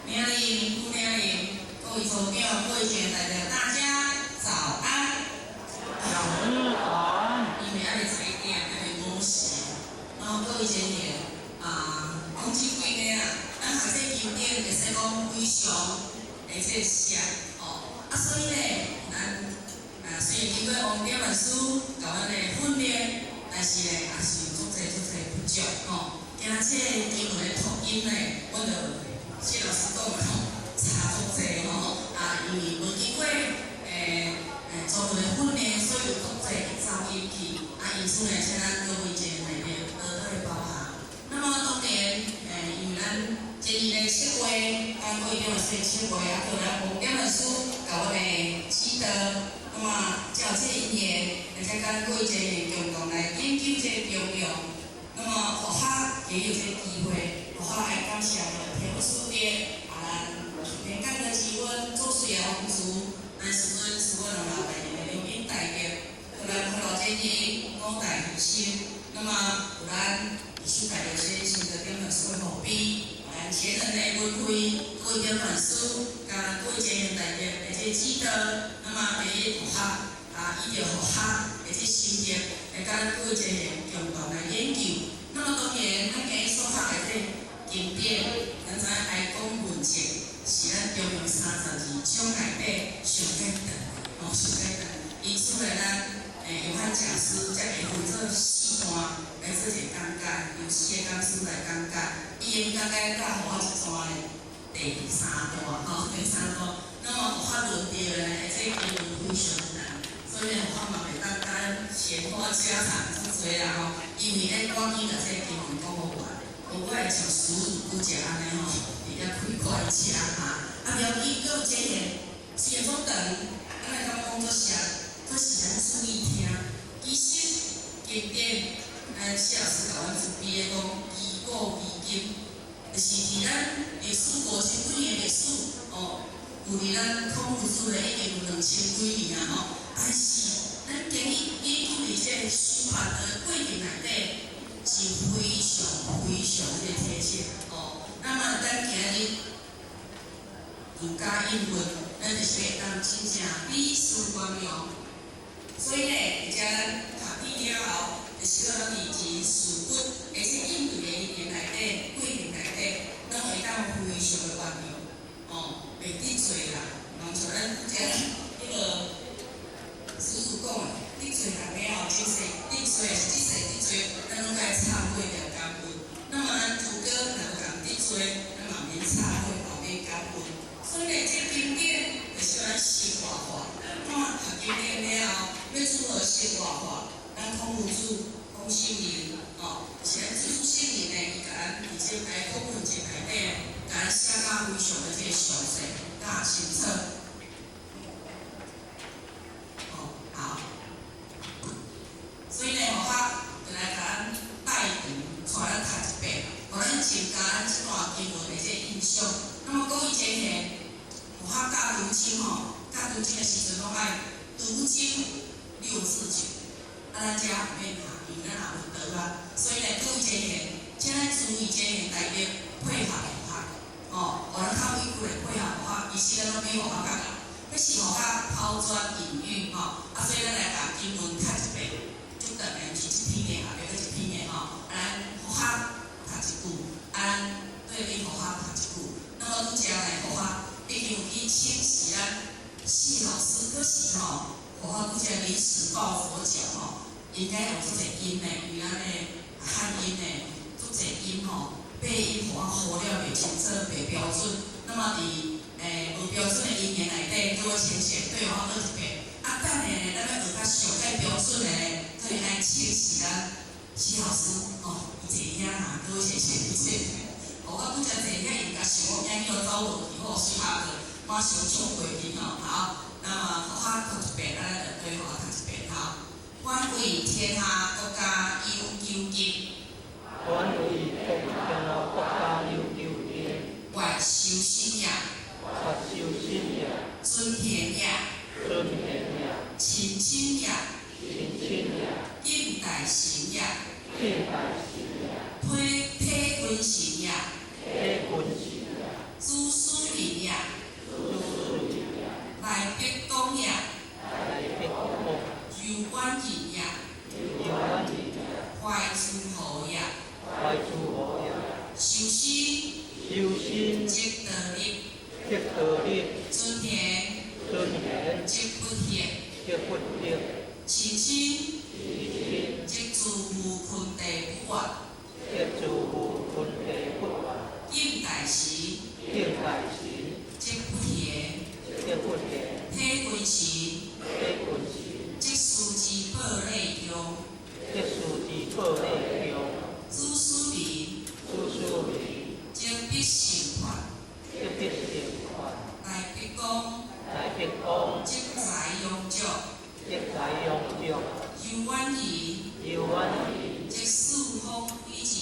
领领、副領領，各位組長、各位前代表，大家早安。老師早安。因為還未踩點，還未午時。然後各位前賢啊，講真幾個啊，咱學這經典會使講非常的這個熟哦。啊，所以咧，咱啊雖然經過王點老師共阮的訓練，但是咧也是有足濟足濟不足吼。今仔這個經文的讀音咧，阮就謝老師講的吼，差足濟吼。啊，因為無經過專門的訓練，所以有足濟會走音去。啊，因此呢，請咱各位前代表多多的包涵。那麼當然，因為咱今年的7月，咱各位點老師的七月，啊，閣咱王點老師共阮的指導，那麼才有這個因緣，而且佮各位前賢共同來研究這個中庸。那麼，學校也有這個機會，學校愛感謝天福書店，啊，咱天感的氣氛，做水的王子，咱時陣是阮老大人的劉英大德，予咱福老前人五代余生，那麼有咱藝術大德先生的點老師的後輩，咱前人的文慧，各位點老師，佮各位前人大德的這個指導，那麼第一學校啊，依著學校的這心得，來佮各位前賢共同來研究。那麼當然，咱今日所學的這個經典，咱知影哀公文集是咱中庸32章內底上簡單，哦，上簡單。因此呢，咱約翰講師才會分做四段來做一個講解，由四個講師來講解。伊的講解甲予我一段的第三段，吼，第三段。那麼予我輪著呢，這個經文非常難，所以呢，我嘛袂當佮閒話家常足濟啦吼，因為愛趕緊共這個經文講予完，無我會像師父拄才按呢吼，佇遐開快車哈。啊，不要緊，閣有這個雖然講長，咱來感覺講足熟，可是咱注意聽。其實經典，咱謝老師共阮準備的講，宜古宜今，就是佇咱歷史50幾年歷史哦，有佇咱孔夫子的已經有2000幾年啊吼，但是咱今日研究佇這個修法的過程內底，是非常非常的貼切哦。那麼咱今日儒家應論，咱就是會當真正理事圓融。所以呢，佇遮咱讀片了後，就是講咱佇人事物，而且應對的語言內底、過程內底，攏會當非常的圓融，哦，袂得罪人。人像咱拄才彼個師父講的，得罪人了後，真濟得罪是這世得罪，咱攏愛懺悔著感恩。那麼咱如果若無共得罪，咱嘛免懺悔，嘛免感恩。所以呢，這個經典就是咱生活化。看讀經典了後，欲如何生活化？咱孔夫子、孔聖人，哦，是咱祖師聖人呢，伊共咱佇這哀公文集內底，共咱寫甲非常的這個詳細、佮清楚。哦，好。所以呢，學校就來共咱帶讀，帶咱讀一遍，予咱增加咱這段經文的這個印象。那麼各位前賢，學校教讀經吼，教讀經的時陣攏愛讀經六字訣，啊，咱遮毋免哈，因為咱也有道啊。所以呢，各位前賢，請咱注意前賢代表配合學校，哦，予咱較委屈的配合學校，其實咱攏比學校較𠢕，彼是學校拋磚引玉吼，啊，所以咱來共經文讀一遍，足長的，毋是一篇的，後壁閣一篇的吼，啊，咱學校讀一句，啊，咱對面學校讀一句。那麼拄才來學校已經有去請示咱謝老師，可是吼，學校拄才臨時抱佛腳吼，應該有足濟音的，因為咱的漢音的足濟音吼，八音予我呼了袂清楚、袂標準。那麼佇無標準的音言內底，閣我淺顯對我學一遍。啊，等下呢，咱欲學較上蓋標準的呢，可能愛請示咱謝老師哦，伊坐遐哈，閣我謝謝謝。哦，我拄才坐遐，伊共想我驚叫走落去，我小可馬上衝過去吼。好，那麼學校讀一遍，咱就對學校讀一遍好。願為天下國家有求吉，願為天下國家有求吉，願修身也，願修身也，尊賢也，尊賢也，親親也，親親也，敬大臣也，敬大臣也，體體君臣也，體君臣也，子孫積道力，尊賢，尊賢，積佛行，積佛行，清親，清親，積諸佛坤地不活，積諸佛坤地不活，應大時，應大時，積不賢，積不賢，體君神，體君神，積師之寶禮供，積師之寶禮供，祖師明，祖師明，積必成佛，積必成佛，大德光，大德光，積財養足，積財養足，悠遠人，悠遠人，積四方鬼智，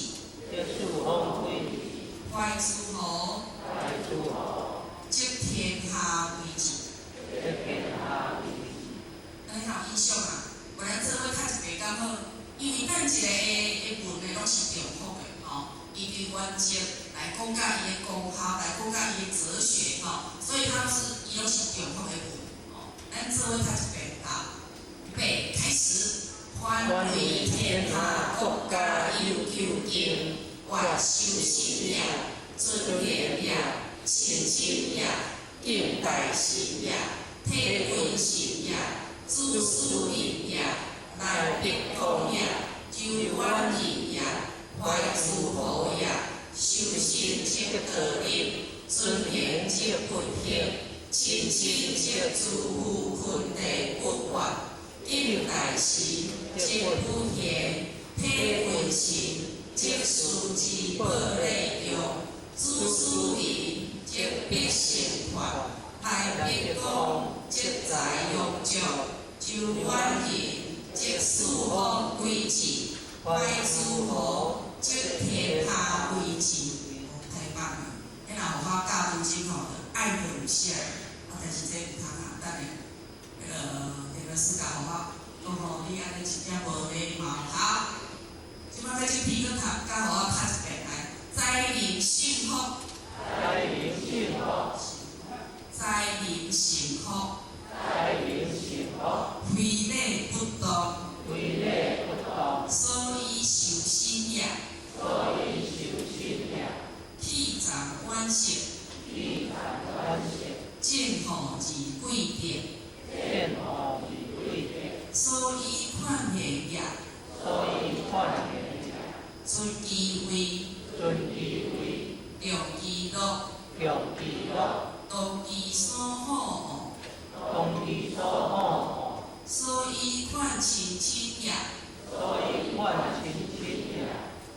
積四方鬼智，懷諸侯，懷諸侯，積天下為治。積天下為治。按呢有印象啊？無咱做伙讀一遍敢好？因為咱一个的文呢，攏是重複的吼。伊對原則來講甲伊的功效，來講甲伊的哲學吼，所以它是伊攏是重複的文吼。咱做伙讀一遍，好，預備開始。凡為天下國家悠久經，願修身業，尊賢業，清親業，敬大神業，體君神業，祖師明業，大德光業，周遠人業，懷諸侯業，修身積道力，尊賢積佛行，清親積諸佛坤地不活，敬大神，積普賢，體君神，積師之寶禮供，祖師明，積必成佛，大德光，積財養足，周遠人，積四方鬼智，懷諸侯，積天下為治。太棒了！彼若予我教認真吼，就愛會寫。啊，但是這毋通啊，等下，彼個師教予我講吼，你按呢一點無禮貌。好，這擺再這篇閣讀，閣予我讀一遍來。災民幸福，災民幸福，災民幸福，災民幸福，非禮不動，非禮不動，所以修身業，所以修身業，棄讒遠色，棄讒遠色，正好而貴德，正好而貴德，所以勸賢業，所以勸賢業，尊其位，尊其位，重其樂，重其樂，當其所好惡，當其所好惡，所以勸親親業，所以勸親親業，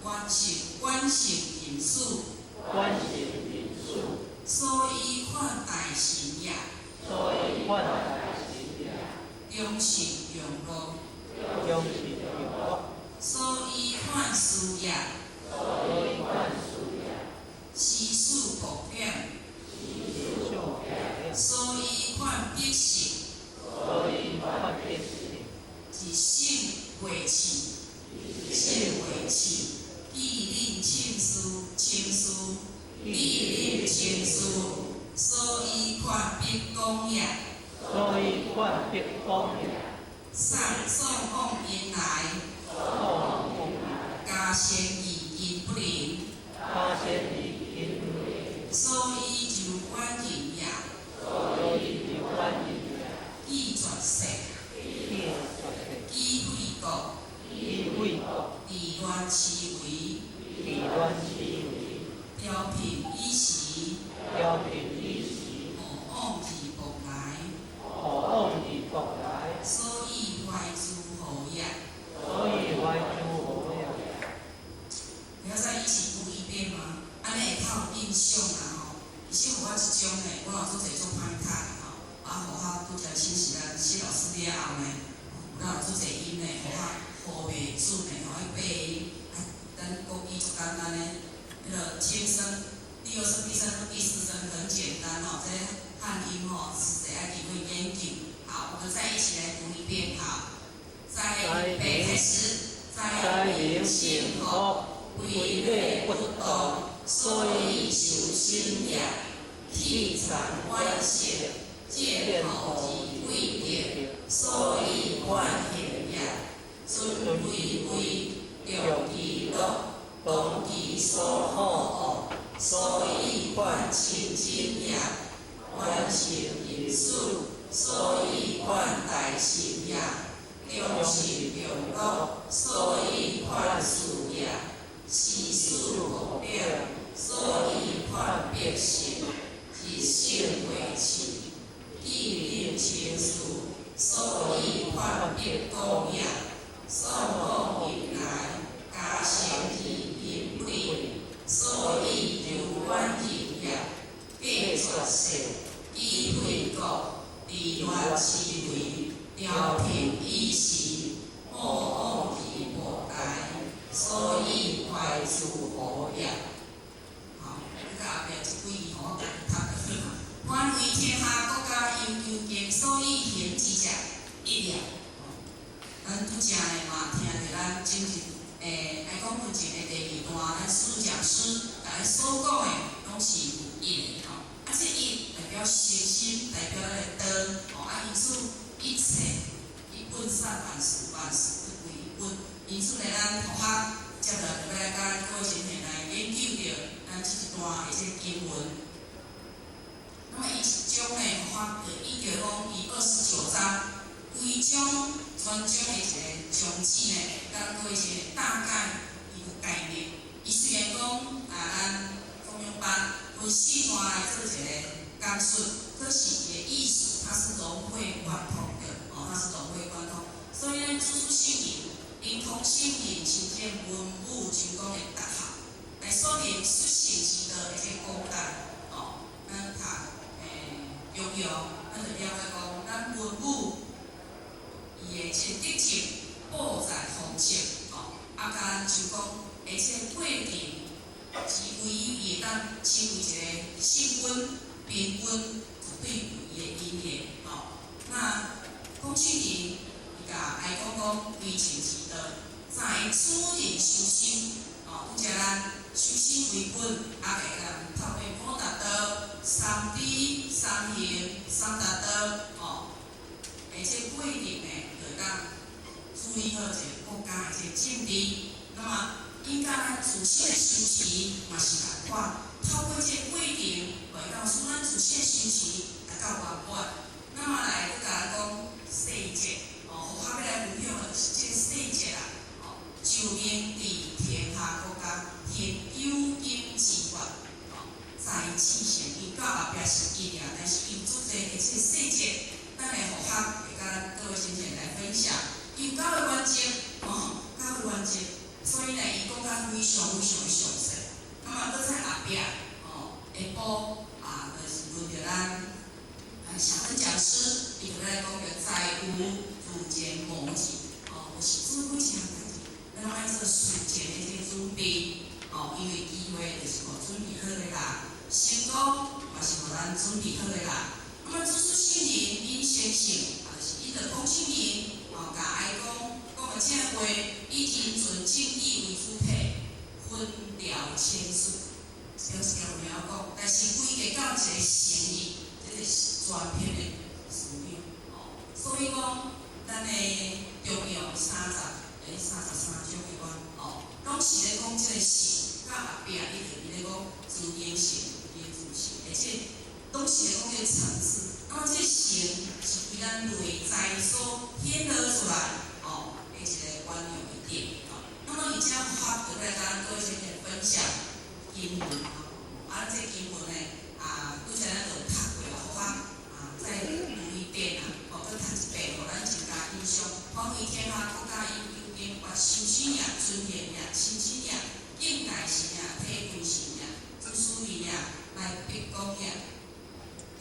遠色遠色淫事，遠色淫事，所以勸大神業，所以勸大神業，忠信用樂，忠信用樂，所以勸事業，所以勸事業，時事薄減，時事薄減，所以勸必勝，所以勸必勝，一生過刺，一生過刺，記恁清事，清事，記恁清事，所以勸必講業，所以勸必講業，送送往迎來，送往迎來，加善義因不靈，加善義因不靈，所以就遠人業，所以就遠人業，記絕世，記絕世，記悔過，記悔過，治亂思維，治亂思維，調頻以時，調頻以時，何往而復來，何往而復來，所以懷諸侯業。所以懷諸侯業。你要再一起讀一遍嗎？按呢會較有印象啦吼。其實予我這種呢，我有做濟做歹讀的吼，啊，予我拄則請示咱謝老師了後呢，有了做濟音呢，予我號袂準的吼，彼八音，啊，咱國語足簡單的，彼個輕聲、第二聲、第三聲、第四聲很簡單吼，這個漢音吼，實在愛經過研究。好，我們再一起來讀一遍，好，再預備開始，災民幸福，非禮勿動，所以修身業，棄讒遠色，見好而貴德，所以勸賢業，尊其位，重其樂，當其所好惡，所以勸親親業，完成人事，所以願大神業；中受長樂，所以願事業；時事無表，所以願百姓；日勝未次，記念清事，所以願百講業；喪講入來，加成二因對，所以柔軟人業，隔絕世，以慧國，治亂思維，調停意識，莫往而無大，所以懷諸侯業。好，你到後壁這幾句吼，我家己讀就好。凡為天下國家悠久經，所以行之者一業。咱拄才呢嘛，聽著咱今日愛講論前的第二段，咱師講師共咱所講的，攏是有一的吼。啊，這一代表誠心，代表咱的道，吼啊，因此一切一本善萬事，萬事不歸一本。因此呢，咱佛學接落來就欲來共咱各位先生來研究著咱這一段的這個經文。那麼伊一章呢，佛學就依著講伊29章，規章全章的一個宗旨呢，共各位先生大概伊個概念。伊雖然講啊，咱中央班分四段來做一個講述，可是伊的意思它是融會貫通的，哦，它是融會貫通。所以呢，處處聖人，靈通聖人，親見文武成功的大學，來說明出聖之道的這個廣大，哦，咱讀中庸，咱就了解講，咱文武伊的這個德政布在方式，哦，啊，共咱就講，而且過程是唯一會當成為一個聖君、明君，絕對有伊的因緣，哦。那講聖人，伊共哀公講為政之道，在處人修身，哦，拄才咱修身為本，啊，會共透過五達道、三知、三行、三達道，哦，而且過程呢，就會當處理好一個國家的這個政治。那麼，應該咱自身的修持嘛是仝款，透過這個過程，會當使咱自身的修持達到圓滿。那麼來，閣共咱講細節，哦，佛學欲來分享的是這個細節啦，哦，就命治天下國家，行究竟之法，哦，在此成，伊到後壁是一爾，但是伊做這個這個細節，咱的佛學會共咱各位先生來分享。有九個原則，哦，九個原則，所以呢，伊講甲非常非常的詳細。那麼閣在後壁，哦，下晡啊，就是輪著咱小恩講師，伊就來講著在無如前謀計，哦，就是做幾項代誌，咱攏愛做事前的這個準備，哦，因為機會就是予準備好的人，成功嘛是予咱準備好的人。那麼主出聖人引先聖，啊，就是伊著講聖人，哦，共哀公講的這話，以人盡正義為主體，分療千事，表示有了講，但是歸結到一個誠意，這個是全篇的思想，哦，所以講，咱的中庸33章的話，哦，攏是咧講這個信，佮後壁一直咧講自言性、言自性，而且攏是咧講這個層次。那麼這個誠是對咱內在所顯露出來，哦，的一個關鍵一點，哦。那麼而且佛學就來共咱各位先生分享經文，啊，這個經文呢，啊，拄才咱就讀過啦，佛學啊，再讀一遍啊，哦，閣讀一遍，予咱增加印象。凡為天下國家悠久經，發修身業、尊賢業、親親業、敬大神業、體君神業、祖師義業、來逼講業、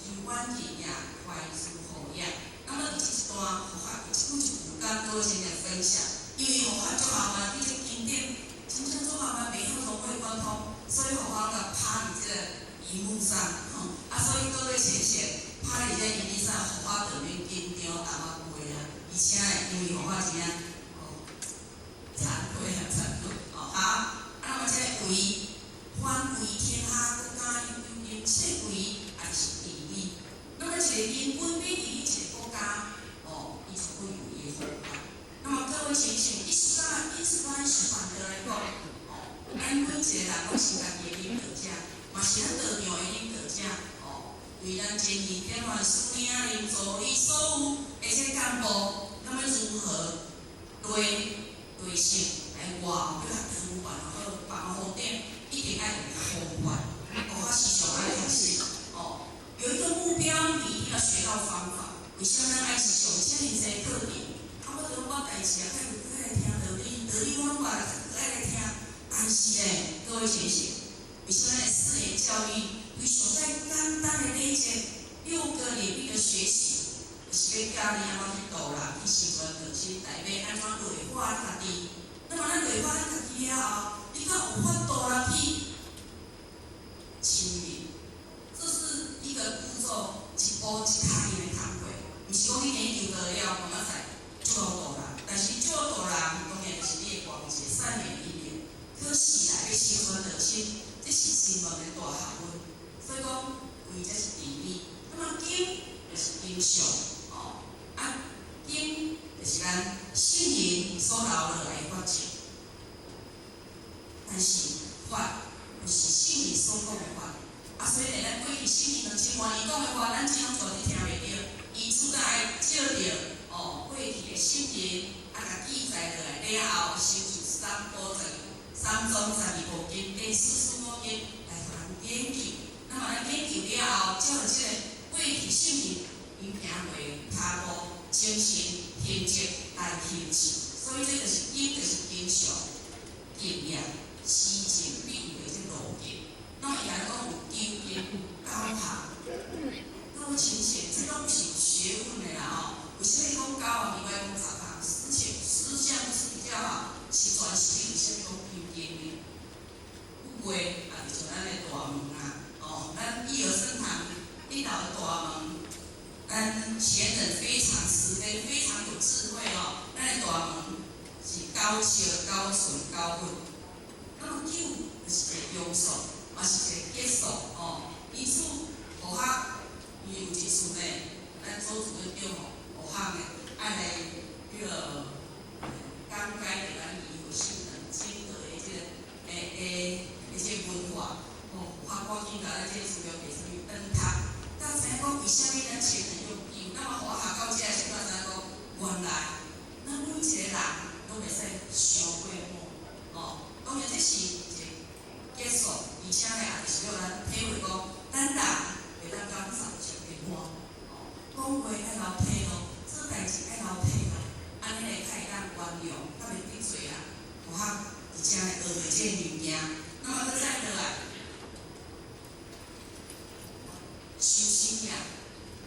柔軟人業、懷諸侯業。那麼佇這一段佛學一句一句共各位先來分享，因為佛學足麻煩，這個經典真正足麻煩，袂曉融會貫通，所以佛學共拍佇這個螢幕上，吼，啊，所以各位先生拍佇這個螢幕上，佛學就免緊張，淡仔過啊，而且呢，因為佛學真正，哦，慚愧啊，慚愧，哦，好，啊，那麼這個為凡為天下國家悠久經，這為也是治理。那麼一個人本身佇一個國家，哦，伊就會有伊的方法。那麼各位先生，伊是咱是反過來講，哦，咱每一個人攏是家己的領導者，嘛是咱道場的領導者，哦，為咱前面典範師領領助理所有的這幹部，他們如何對對性來活，要學主辦好，辦好點，一定愛有方法，我時常愛學習哦。有一個目標，你一定要學到方法。為啥物咱愛上遮爾濟課程？啊，我都捌代誌啊，較閣愛來聽道理，道理我攏捌，閣愛來聽。但是呢，各位先生，為啥物咱四年教育，為上最簡單的禮節，六個領域的學習，就是欲教你按怎去度人，去成全道心，內面按怎內化咱家己。那麼咱內化咱家己了後，你閣有法度來去親民。這是一個步驟，一步一跤印的工課，毋是講你研究到了，慢慢再就好度人。但是做度人，當然是你的關鍵善緣因緣。可是來欲成全道心，這是新聞的大學問。所以講，為這是治理。那麼經就是經常，哦，啊經就是咱聖人所留落來的法則。但是法毋是聖人所講的法。啊，所以呢，咱過去聖人2000萬年講的話，咱這種做你聽袂著。伊主要愛借著哦過去的聖人，啊，共記載落來了後，成就三部十二三藏十二部經典、四書五經來予咱研究。那麼咱研究了後，照著這個過去聖人𪜶行過的跤步、精神、行跡來行持。所以這就是經，就是經常、經驗、實踐必有的這路徑。那麼伊來講有究竟、九行，各位親戚，這攏是學問的啦吼。為啥物講九項，伊愛講十項？十項是比較好，是全是為啥物講究竟呢？有話啊，就像咱的大門啊，哦，咱一兒生堂一樓的大門，咱前人非常慈悲，非常有智慧哦。咱的大門是九尺九寸九分，那麼九就是一個中數，嘛是一個結束哦。因此，學學伊有一次呢，咱祖祖咧叫吼，學學呢愛來彼個講解著咱義和聖堂整個的這個欸這個文化，吼，學趕緊共咱這個資料提出去轉讀，才知影講為啥物咱前人用九，那麼學學到這時陣，才知影講原來咱每一個人攏袂使傷過滿，哦，當然這是一個結束，而且呢，也就是予咱體會講，咱人會當感受上變滿，哦，講話愛留體路，做代誌愛留體路，按呢會較會當原諒，較袂得罪人，有學而且呢，學著這個物件，那麼閣再落來，修身業、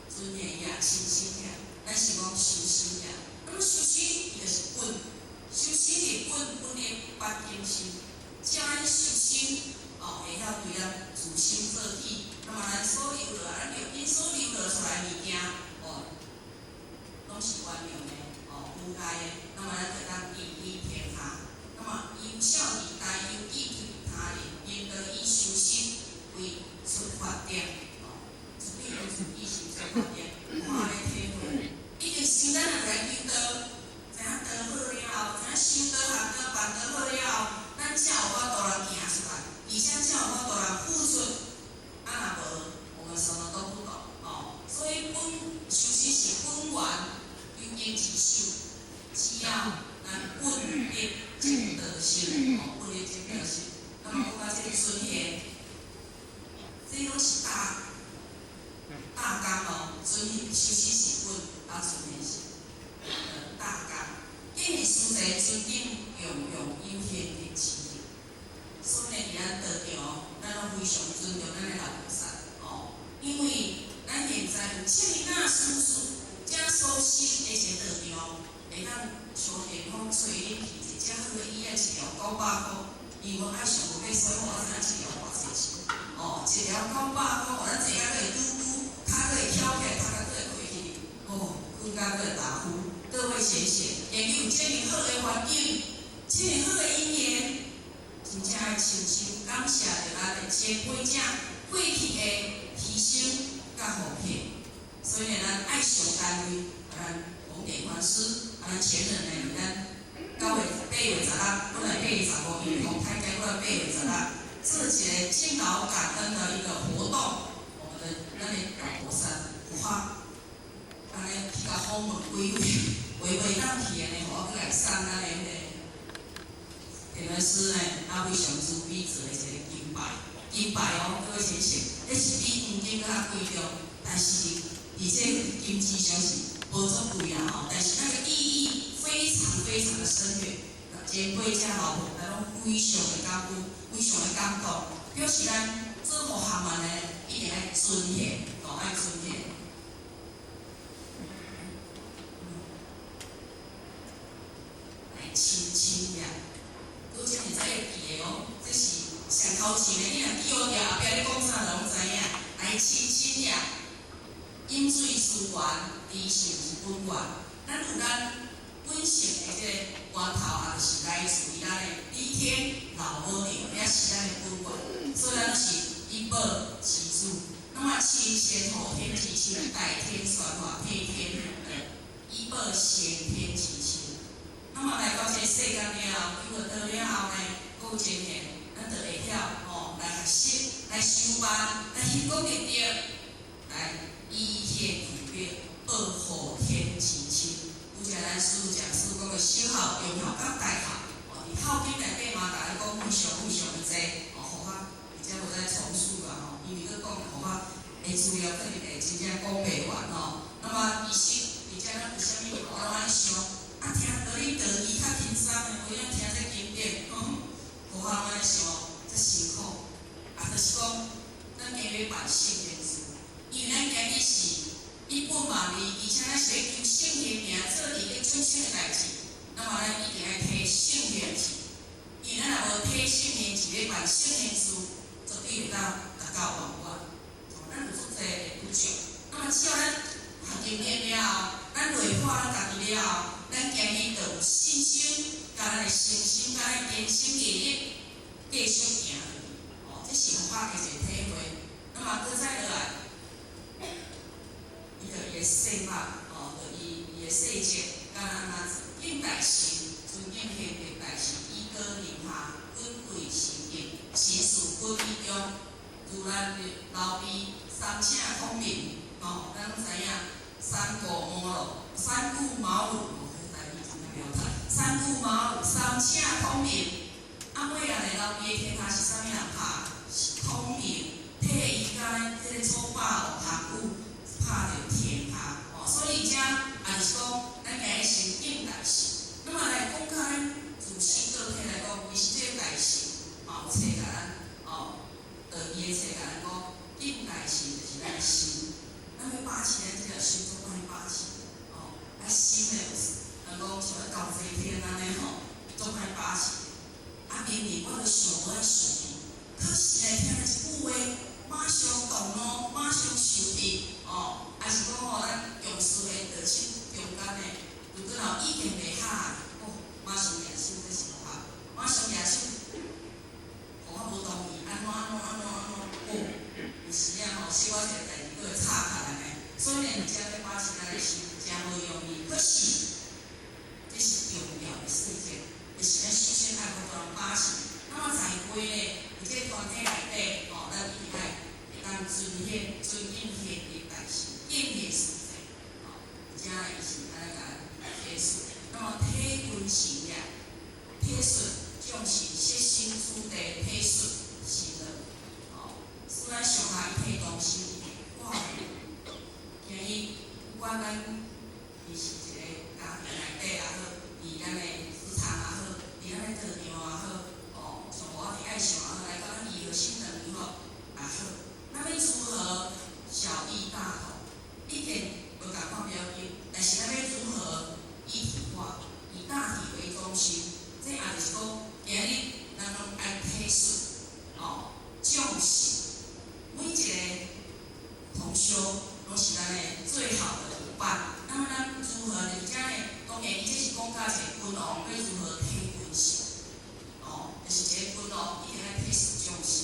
尊嚴業、清心業，咱是講修身業。那麼修身伊就是本，修身的本本的八經心，只要咱修身，哦，會曉對咱自身做起，那麼咱所留落來，咱六根所留落出來物件，哦，攏是原諒的，哦，無礙的，那麼咱就當治理天下。那麼由孝而大，由己對他人，應當以修身為出發點，哦，自己用自己是出發點，我按呢體會，已經修咱若來求道，知影道好了後，知影修道學道辦道好了後，咱才有法度來行出來，而且才有法度來付出。啊，若無，我們什麼都不懂，哦。所以本修身是本源，究竟一手，只要咱本德正道心，哦，本德正道心。那麼講到這個尊嚴，這攏是大綱哦，尊嚴修身是本，啊，尊嚴是大綱。敬獻師濟尊敬用用有賢的智。所以呢，佇咱道場，咱攏非常尊重咱的老菩薩，哦，因為咱現在有這麼大師師，遮所新的一個道場，會當像電風吹入去，一個遮好的椅仔，一條900箍，因為我愛上無買，所以我知影一條偌濟錢。哦，一條900箍，咱坐甲閣會拄拄，跤閣會翹起來，頭殼閣會開去，哦，睏甲閣會打呼。各位賢賢，因為有這麼好的環境，這麼好的因緣，真正愛深深感謝著咱的前輩者過去的犧牲佮奉獻。所以呢，咱愛上單位，咱弘典法師，啊，咱前人呢，咱9月8月16，本來8月15，因為風太佳，過來8月16，做一個敬老感恩的一個活動。咱的老菩薩有法，按呢去共訪問幾位，話袂當去的呢，予我閣來送咱的彼个田老師呢，啊非常慈悲做的一个金牌，金牌哦，各位先生，這是比黃金閣較貴重，但是佇這金錢上是無足貴啦吼，但是那個意義非常非常的深遠。前輩遮老婆，咱攏非常的感恩，非常的感動，表示咱做予學問的一定愛尊賢，哦，愛尊賢。來親親呀，拄則你這會記的哦，這是上頭前的，你若記好著，後壁咧講啥就攏知影。來親親呀，飲水思源，知性是本源，咱有咱本性的這個源頭，也就是來自於咱的李天老母娘，也是咱的本源，所以咱是以報其主。那麼親先後天之親，代天宣化，替天行道，以報先天之親。那麼來到這個世間了後，求了道了後呢，閣有前緣，咱就會曉吼來學習、來修辦、來行功立德，來以獻其表，報後天之親。拄則咱師父講師講的小孝、中孝、佮大孝，哦，佇孝經內底嘛，共咱講非常非常的濟，哦，予我而且無再重述啦吼，因為閣講予我的資料可能會真正講袂完吼。那麼其實，而且咱有啥物我攏愛想，啊，聽道理道義較輕鬆的，無影聽這經典，予我攏按呢想，遮辛苦。啊，就是講，咱今日辦聖賢事，因為咱今日是一本萬利，而且咱是咧求聖賢名，做利益眾生的代誌，那麼咱一定愛提聖賢志，因為咱若無提聖賢志咧辦聖賢事，絕對會當達到圓滿。咱有足濟的不足，那麼只要咱學經典了後，咱內化咱家己了後，咱今日就有信心，共咱的誠心，共咱的堅心毅力繼續行落去。哦，這是佛法的一個體會。那麼閣再落來，伊就伊的世法，哦，就伊伊的細節，敢若按怎做？敬大神，尊敬賢聖大神，以高臨下，本貴神敬，神事本以中，如咱的老輩三請孔明，哦，咱攏知影三顧茅廬，三顧茅廬，哦，這台語真正袂曉讀。三顧茅廬，三請孔明，啊，尾仔呢，老輩的天下是啥物人拍？是孔明替伊共咱這個楚霸王項羽拍著天下，哦，所以遮也就是講，咱今日先敬大神。那麼來講較咱自身個體來講，其實這個大神嘛有冊共咱，哦，就伊的冊共咱講，敬大神就是咱的心，咱欲把持咱這條心足歹把持，哦，啊心呢有人講像咧猴齊天按呢吼，足歹把持。啊明明我都想無愛想伊，可是呢聽了一句話，馬上動怒，馬上受敵，哦，還是講吼咱重視的道親中間的，如果若有意見袂合，哦，馬上舉手這是無合，馬上舉手，予我無同意，按怎按怎按怎按怎，哦，有時啊吼，小可一个代誌，閣會吵起來呢。所以呢，佇遮欲把持咱的心，誠無容易。可是，這是重要的細節，就是咱首先愛予人把持。那麼在座呢，佇這個團體內底，吼，咱一定愛會當尊賢、尊敬賢的大神，敬賢思齊，吼，遮伊是按呢共咱體恤。那麼體均神業，體恤眾生，設身處地體恤神樂，吼，使咱上下一體同心，一體化。今日不管咱伊是一個家庭內底也好，佇咱的職場也好，佇咱的道場也好，哦，像我佇愛上也好，來到咱義和心堂也好，也好，咱欲如何小異大同？意見無仝款不要緊，但是咱欲如何一體化，以大體為中心？這也就是講，今日咱攏愛體恤，哦，重視每一個同修，攏是咱的最好的夥伴。那麼咱如何呢？遮呢，當然伊這是講到一個君王欲如何體群臣，哦，就是一個君王一定愛體恤眾生，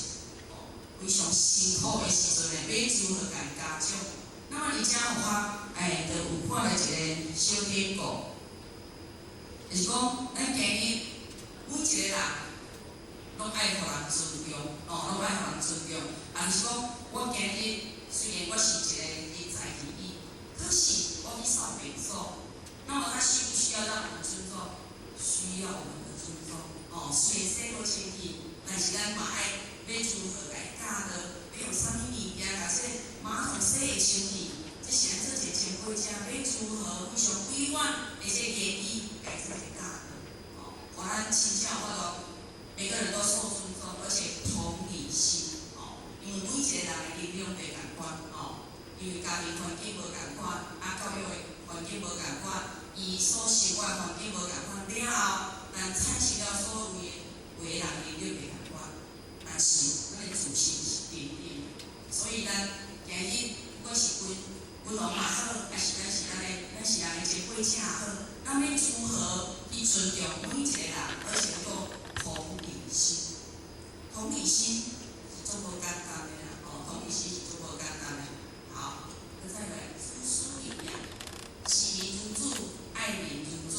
哦，非常辛苦的時陣呢，欲如何共伊嘉獎？那麼佇遮有法，哎，就有看著一個小典故，就是講咱今日每一個人攏愛予人尊重，哦，攏愛予人尊重。也就是講，我今日雖然我是一個人才而已，可是我去掃便所，那麼他需不需要讓我們尊重？需要我們的尊重。哦，雖然洗無清氣，但是咱嘛愛欲如何來教導，欲用啥物物件共這馬桶洗會清氣？這是咱做一個前輩者，欲如何非常委婉的這個言語來做一個教導。哦，予咱真正有法度，每個人都受尊重，而且同理心。哦，因為每一個人的能力袂仝款，哦，因為家庭環境無仝款，啊，教育的環境無仝款，伊所生活環境無仝款了後，咱產生了所謂的有的人能力袂仝款，但是咱的自信是平等的，所以咱今日不管是君君王嘛好，還是咱是咱的咱是人的前輩者也好，咱欲如何去尊重每一個人，而且能夠同理心，同理心是足無簡單的啦，哦，同理心是足無簡單的。好，閣再來知書禮養，惜民如子，愛民如子，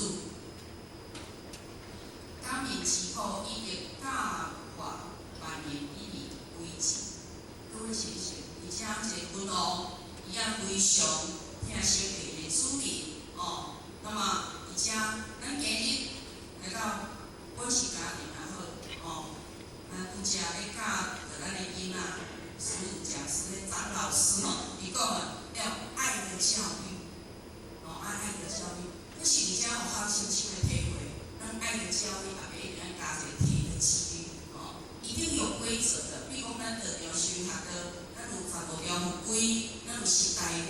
感民疾苦，以及教化萬民以禮為治。各位先生，而且一個君王，伊也非常疼惜伊的子民，哦。那麼，而且咱今日來到，阮是家庭也好，哦，咱拄才欲教著咱的囡仔，師母講師張老師吼，伊講啊，要愛的教育，哦，愛愛的教育。可是而且有較深深的體會，咱愛的教育也袂一定愛加一個鐵的紀律，哦，一定有規則的。比如講，咱道場修學的，咱有15條法規，咱有十大願，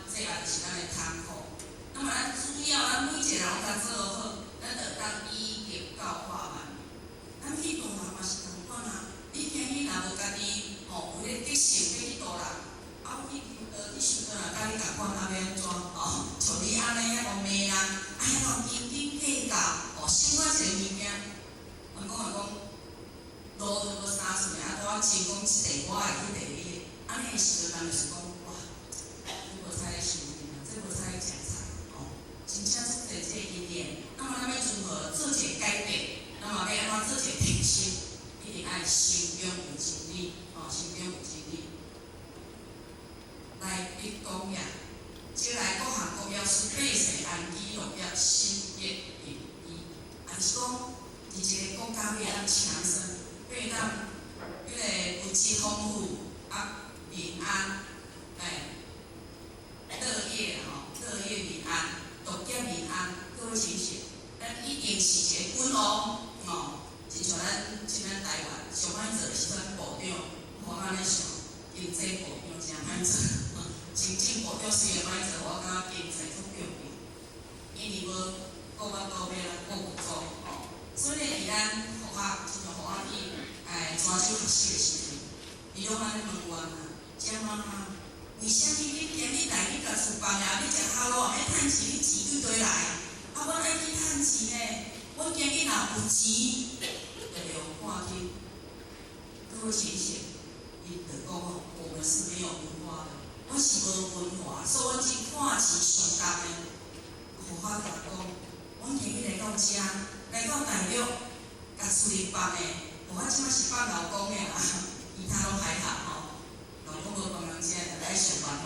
這也就是咱的通課。那麼咱主要，咱每一個人攏共做好，咱就當以德教化萬民。咱去度人嘛是仝款啊！你今日若無家己吼有彼個德性欲去度人，啊，我去去修道若佮你仝款，啊，欲按怎？哦，像你按呢遐戇罵人，啊，遐戇斤斤計較，哦，小可一个物件，阮講來講，路都無3寸，啊，拄仔穿講這塊我的，彼塊你的，按呢的時陣，人就是講，哇，這無彩修行啊，這無彩食菜，哦，真正足濟這個經驗。那麼咱欲如何做一個改變？那麼欲按怎做一個提升？一定愛心中有真理，哦，心中有真理。來，你講呀，這來各行各業使百姓安居樂業，心業平居。也就是講，佇一個國家欲會當強盛，欲會當彼個物質豐富啊，平安，哎，樂業吼，樂業民安，獨業民安，各位親戚，咱一定是一個君王，吼。親像咱這咱台灣上歹做的是咱部長，我按呢想，經濟部長誠歹做，行政部長雖然歹做，我感覺經濟足重要，因為無顧法度欲來顧不足吼，所以咧，佇咱學校，親像予我去哎泉州學習的時陣，伊攏按呢問阮啊，遮媽媽，為啥物你今日來你共厝放啊？你食烤肉欲趁錢，你錢對佗來？啊，阮愛去趁錢呢，阮今日若有錢，就會予看去。各位先生，𪜶就講哦，我們是沒有文化的，阮是無文化，所以阮只看錢上重的。予我共講，阮今日來到遮，來到大陸，共厝裡放的，予我這擺是放老公的啦，其他攏還好吼。老公無幫人食，就愛想辦法。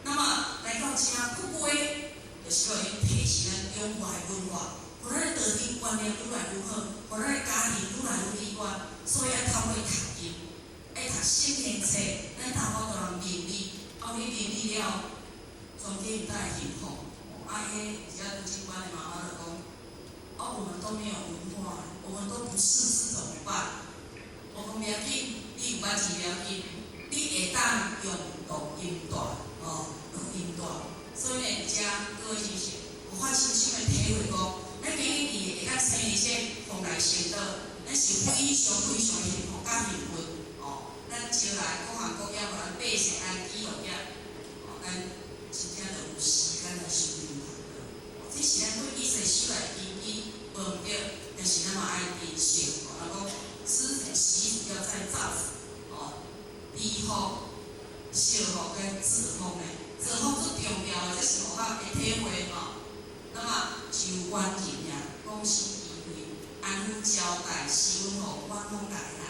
那麼來到遮，不過就是欲提升咱中華的文化，予咱的道德觀念愈來愈好，予咱的家庭愈來愈美滿。所以愛透過讀經，愛讀聖賢冊，咱才有法度人明理。後你明理了，全家毋才會幸福。啊，彼個伫遮讀經班的媽媽就講：哦，我們都沒有文化，我們都不識字怎麼辦？我講袂要緊，你有捌字袂要緊，你會當用錄音帶，哦，錄音帶。所以呢，遮各位親戚，有發深深的體會講，咱今日佇會當生佇這蓬萊仙島，咱是非常非常幸福佮幸運，哦。咱將來各行各業，予咱百姓安居樂業，哦，咱真正就有時間來修行。這是咱過去世修來的根基，無毋對，但是咱嘛愛珍惜。哦，人講師習俗要在造福，哦，禮福、惜福佮造福呢，造福最重要的，這是予我會體會吼。那麼就關鍵呀，講心機會，安撫交代，施阮予遠方來的人，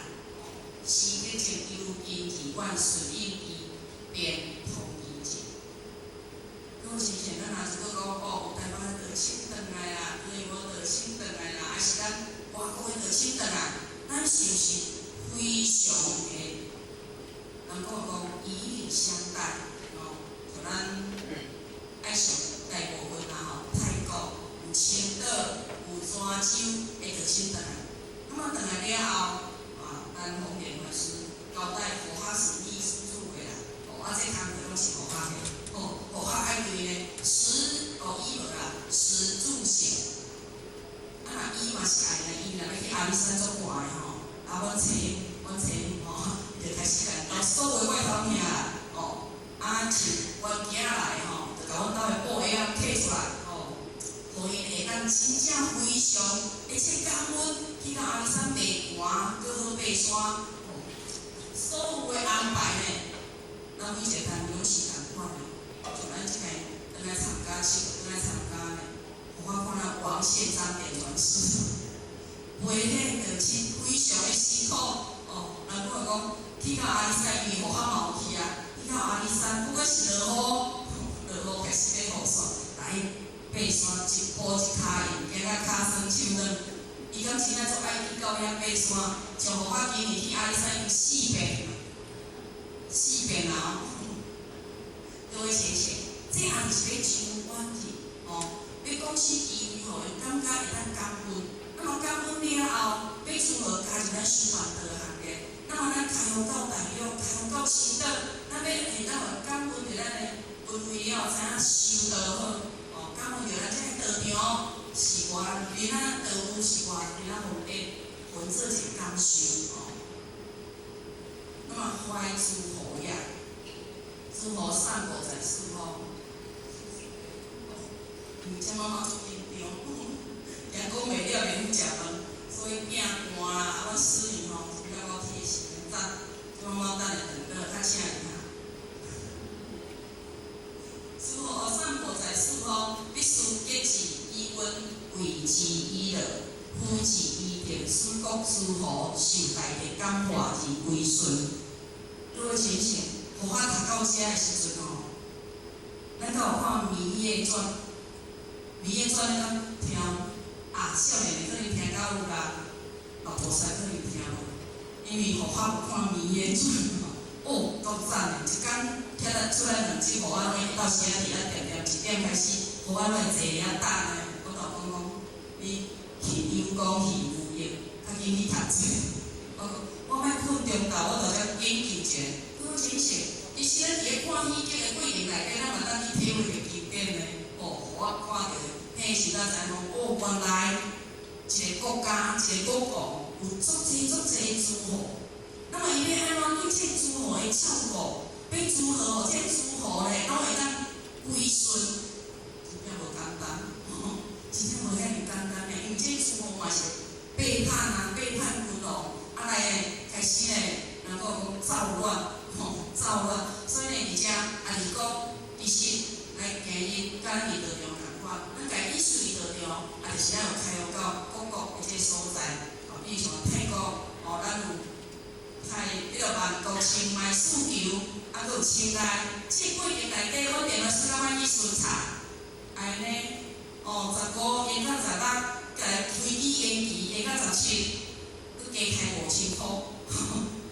時節情有根治願順應機，便通其境。各位亲像咱若是阁講哦，有台北的道親轉來啦，美國道親轉來啦，還是咱外國的道親轉來，咱是毋是非常的，人講講以禮相待，哦，像咱愛上大部分啊吼，泰國有青島、有泉州的道親轉來，那麼轉來了後，啊，咱宏典法師交代護法是秘書處的啦，哦，啊，這工課攏是護法的，哦，護法愛對呢，食哦衣無啦，食住行，啊若伊嘛是愛呢，伊若欲去阿里山足寒的吼，啊，阮找吼，伊就開始共兜所有外頭兄啦，哦，啊像阮囝來吼，就共阮兜的布鞋仔摕出來，吼，予𪜶會當真正非常，而且感恩去到阿里山爬寒，閣好爬山，吼，所有的安排呢，咱每一個單位攏是仝款的，像咱這個轉來參加，是轉來參加呢，予我看咱王憲章點傳師，陪彼個道親非常的辛苦，哦，人講講去到阿里山，因為雨較嘛有去啊，去到阿里山，不管是落雨，落雨開始欲雨傘，來爬山一步一跤印，行甲跤酸手軟。伊敢真正足愛去到遐爬山，像予我今年去阿里山已經四遍，四遍啊！各位先生，這也就是欲招阮去，哦，欲講死機會，予𪜶感覺會當感恩。那麼感恩了後，欲如何加入咱修辦道行列？那麼咱開放到大陸，開放到青島，咱欲會當感恩著咱的恩惠了後，知影修道好，哦，感恩著咱這個道場是偌恁仔道務是偌恁仔方便，分做一個感受哦。那麼懷諸侯也，諸侯散步在四方。因為這媽媽足緊張，驚講袂了袂赴食飯，所以囝寒啦，啊，阮師姨吼比較夠貼心，早，這媽媽等下轉倒較請伊哈。諸侯散步在四方，必須結志以溫，為之以樂，夫治以德，使國諸侯受大德感化而歸順。各位親像，予我讀到遮的時陣吼，咱敢有看《羋月傳》？《羋月傳》你敢聽？啊，少年的可能聽到有啦，老菩薩可能聽無，因為予我有看《羋月傳》吼，哦，夠讚的，一工徛來出來兩集，予我攏會到聲佇遐定定一點開始，予我攏會坐遐等呢。我就講講，你去有功去無益，較緊去讀冊。我講我莫睏中晝，我就才研究一下。各位親像，其實咱佇咧看戲劇的過程內底，咱嘛當去體會著經典呢。哦，予我看著，彼時才知影講，哦，原來一個國家，一個國王有足濟足濟諸侯。那麼伊欲按怎對這個諸侯的照顧，欲如何予這個諸侯咧，攏會當歸順，真正無簡單，真正無遐爾簡單的，因為這個諸侯嘛是背叛啊，背叛君王，啊來開始咧，人講講造亂，吼，造亂，所以呢，而且啊是講，其實來今日佮咱佇道場仝款，咱家意思佇道場，啊就是咱有開放到各國的這個所在，哦，比如像泰國，哦，咱有泰彼個曼谷、清邁、四球，啊，閣有清萊，這個過程內底，阮電話師敢捌去巡查，安呢，哦，15延到16，閣來飛機延期延到17，閣加開5000箍。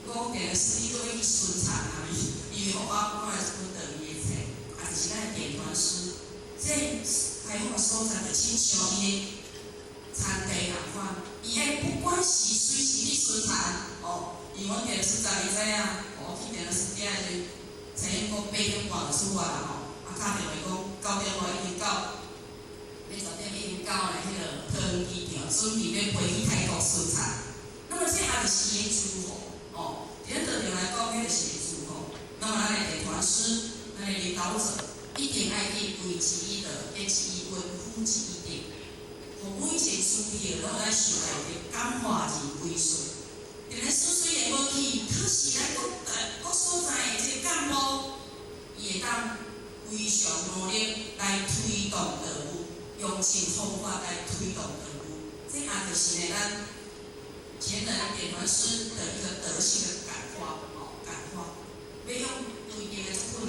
講電話師你閣欲去巡查哪裡？因為予我本來是阮道伊的冊，啊，就是咱的點傳師，這開放的所在就親像伊的田地仝款，伊愛不管是隨時去巡查，哦，因為阮電話師昨日知影，我去電話師遮的時，陳英哥8點半就出發啦吼，啊，敲電話講9點外已經到，欲10點已經到咧彼個桃園機場，準備欲飛去泰國巡查。那麼這也就是伊的諸侯，哦，佇咱道場來講，彼就是伊的諸侯。那麼咱的點傳師，咱的領導者，一定愛去為之以樂，結之以溫，輔之以德，予每一個諸侯攏會受大德感化而歸順。佇咱師雖然無去，可是咱各各所在的這個幹部，伊會當非常努力來推動道務，用盡方法來推動道務。這也就是呢，咱前人點傳師的一個德性的感化，哦，感化，欲用對定的做困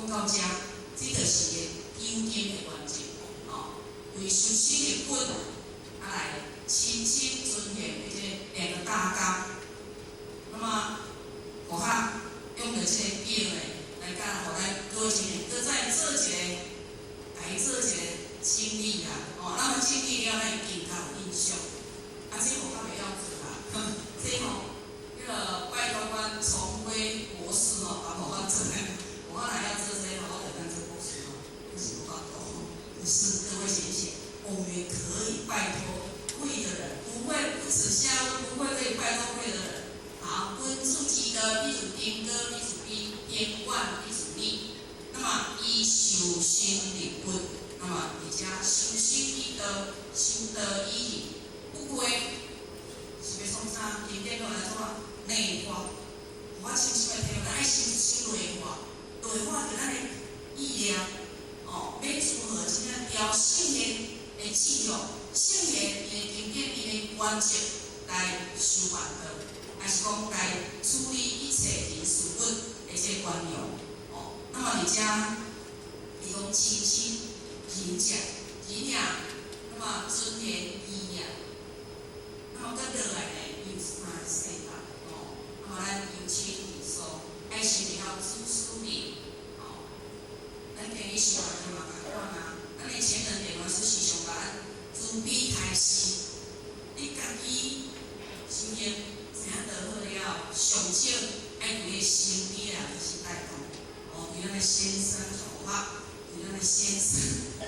講到遮，這就是個究竟的原則，哦，為修身立骨，啊來親親尊賢的這兩個大綱。那麼，我較用著這個表呢，來教予咱各位青年，閣再做一個，來做一個整理啦。哦，咱們整理了，咱會更較有印象。啊，這我較袂曉做啦，這吼，彼個拜託阮崇輝博士吼，幫我做。我若要做這個，我就當做博士吼，可是無法度。可是各位先生，我們也可以拜託會的人，不會不恥下問，不會可以拜託會的人。好，君子之德，必自丁高，必自比天萬，必自利。那麼以修身立骨，那麼而且修身以道，修道以仁，不過是欲創啥？經典落來創啊？內化，我深深的體會，咱愛先先內化，內化就咱的意念，哦，欲如何真正調聖賢的智慧，聖賢伊的經典，伊的原則來修辦道，還是講來處理一切人事物的這個觀念，哦，那麼佇遮，伊講親親仁者仁也，那麼尊賢義也，那麼閣落來呢，有三個世法，哦，那麼咱由親而疏，愛先會曉知書禮，哦，咱建議生活中嘛仝款啊，咱的前人典範是時常共咱慈悲開示，你家己修行知影就好了，上少愛對身邊的人開始帶動，哦，對咱的先生上好，對咱的先生，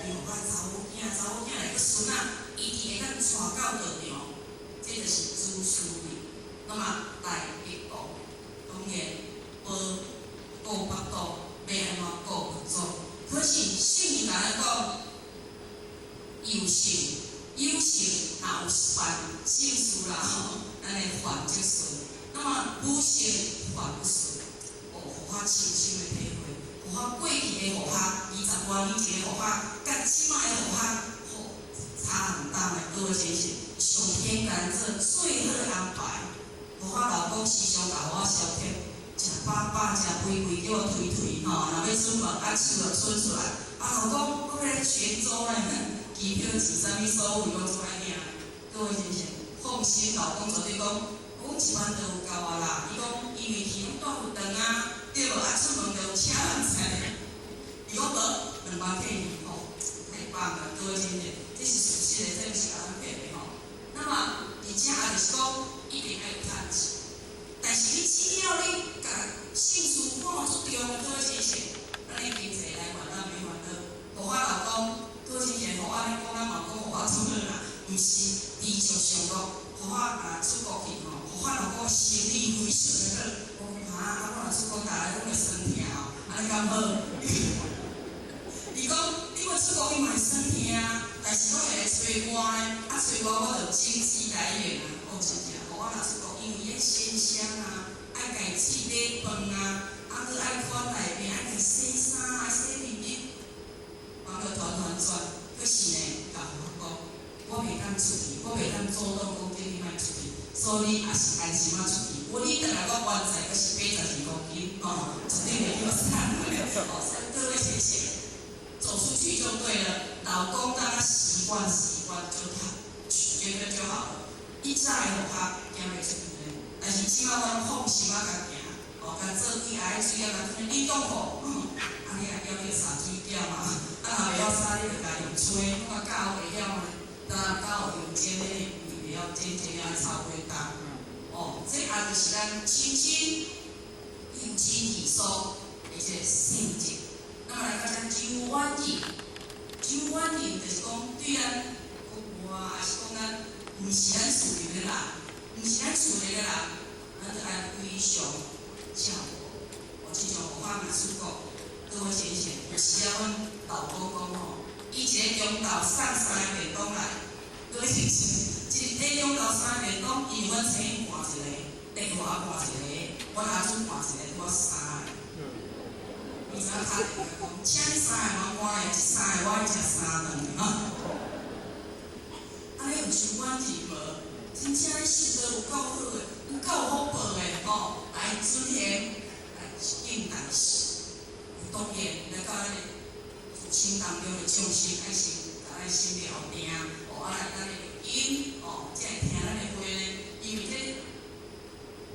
伊有我查某囝，查某囝來閣孫仔，一定會當帶到道場，這就是知書禮。那麼來北國，當然無顧腹肚，欲按怎顧佛祖？可是聖人共咱講，有信有信，若有犯聖事啦吼，咱會犯則順。那麼無信犯不順。哦，予我深深的體會，予我過去的護學，20外年前的護學，佮這擺的護學，吼，差很大的。各位先生，上天共咱做最好的安排。予我老公時常共我消遣，食飽飽，食肥肥，叫我推推吼，若欲出門，啊手就伸出來。啊，老公，我欲來泉州呢，機票錢啥物所有攏總愛領。各位先生，放心，老公絕對講，講1萬就有夠啊啦。伊講，因為去攏蹛佛堂啊，對無？啊，出門就有車通載。伊講無，2萬退你吼，太棒了，各位先生，這是事實的，這毋是共咱騙的吼。那麼，而且也就是講，一定愛有趁錢。但是你只要你共聖事看足重，各位先生，咱的經濟來源咱免煩惱。予我老公，各位先生，予我按呢講，咱嘛講予我出好啦，毋是知足常樂。予我若出國去吼，予我老公心理非常的好。我講哈，啊我若出國逐日攏會酸疼哦，按呢敢好？伊講你欲出國你嘛會酸疼啊，但是攏會來揣我呢，啊揣我我就經濟來源啊，哦真正，予我若出國，因為彼先生啊，愛共伊試禮飯啊，啊閣愛款待邊，愛共洗衫，愛洗面面，忙得團團轉。可是呢，共我講，我袂當出去，我袂當主動講叫你莫出去，所以你也是安心仔出去。我你轉來我原在閣是82公斤，哦，絕對袂叫瘦的。哦，所以各位先生，走出去就對了。老公當他習慣習慣就他覺得就好了。以早的護學行袂出去呢，但是這擺阮放心仔共行，哦，共做對愛水啊，共你講吼，啊你也曉去灑水點啊，啊若袂曉灑，你就共用吹，我教會曉呢，當教用煎的，伊袂曉煎煎了臭火重。哦，這也就是咱親親由親而疏的這個性質。那麼來到這周遠仁，周遠仁就是講對咱國外，還是講咱毋是咱厝裡的人，毋是咱厝裡的人，咱就愛非常照顧。哦，親像我若出國，各位先生，有時啊，阮老公講吼，伊一个中晝送三个便當來，各位先生，一个中晝三個便當，因為阮請伊換一個，電話換一個，阮阿祖換一個，拄好三個。伊知影敲電話講，請你三個嘛換的，這三個我愛食三頓吼。按呢有相關字無？真正你修得有夠好的，有夠福報的吼，來尊賢，來敬大師，當然來到咱的自心當中的眾生，愛先共咱心療定，哦，啊來咱的音，哦，才會聽咱的話呢。因為這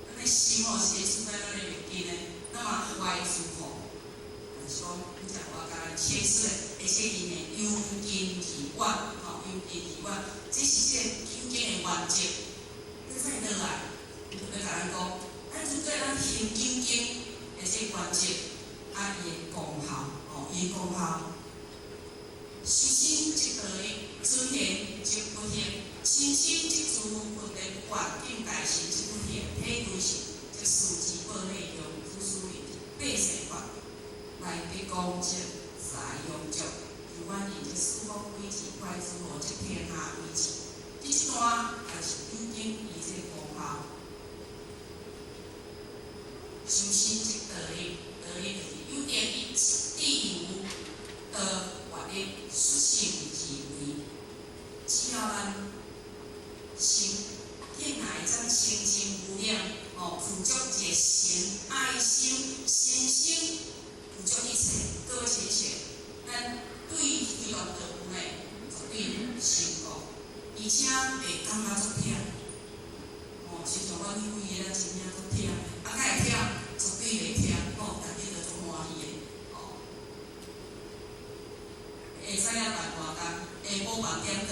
咱的心哦是會處在咱的內根的，那麼懷住吼，就是講，你食我共咱解釋的，而且𪜶的由近而遠，吼，由近而遠，這是這個究竟的原則。你再落來，就欲共咱講，咱如果咱行究竟的這個原則，啊，伊的功效，哦，伊的功效，修身即道德，尊賢則不幸，深心即諸佛地不願，敬大神則不幸，體歸性則事之報內用，處事百世法，來得功德財用足，求遠人則四方鬼智，懷諸羅則天下為治。這一段也是究竟伊這個功效。修身即道德，道德就是有定一智有道願力，率性而為。只要咱心天來將清淨無染，哦，具足一個善愛心、善心，具足一切。各位親戚，咱對推動道務呢，絕對成功，而且會感覺足忝。哦，親像阮彼幾个咱真正足忝，啊，敢會忝？絕對袂忝，吼，逐家都足歡喜的，哦。下早仔辦活動，下晡辦點桌，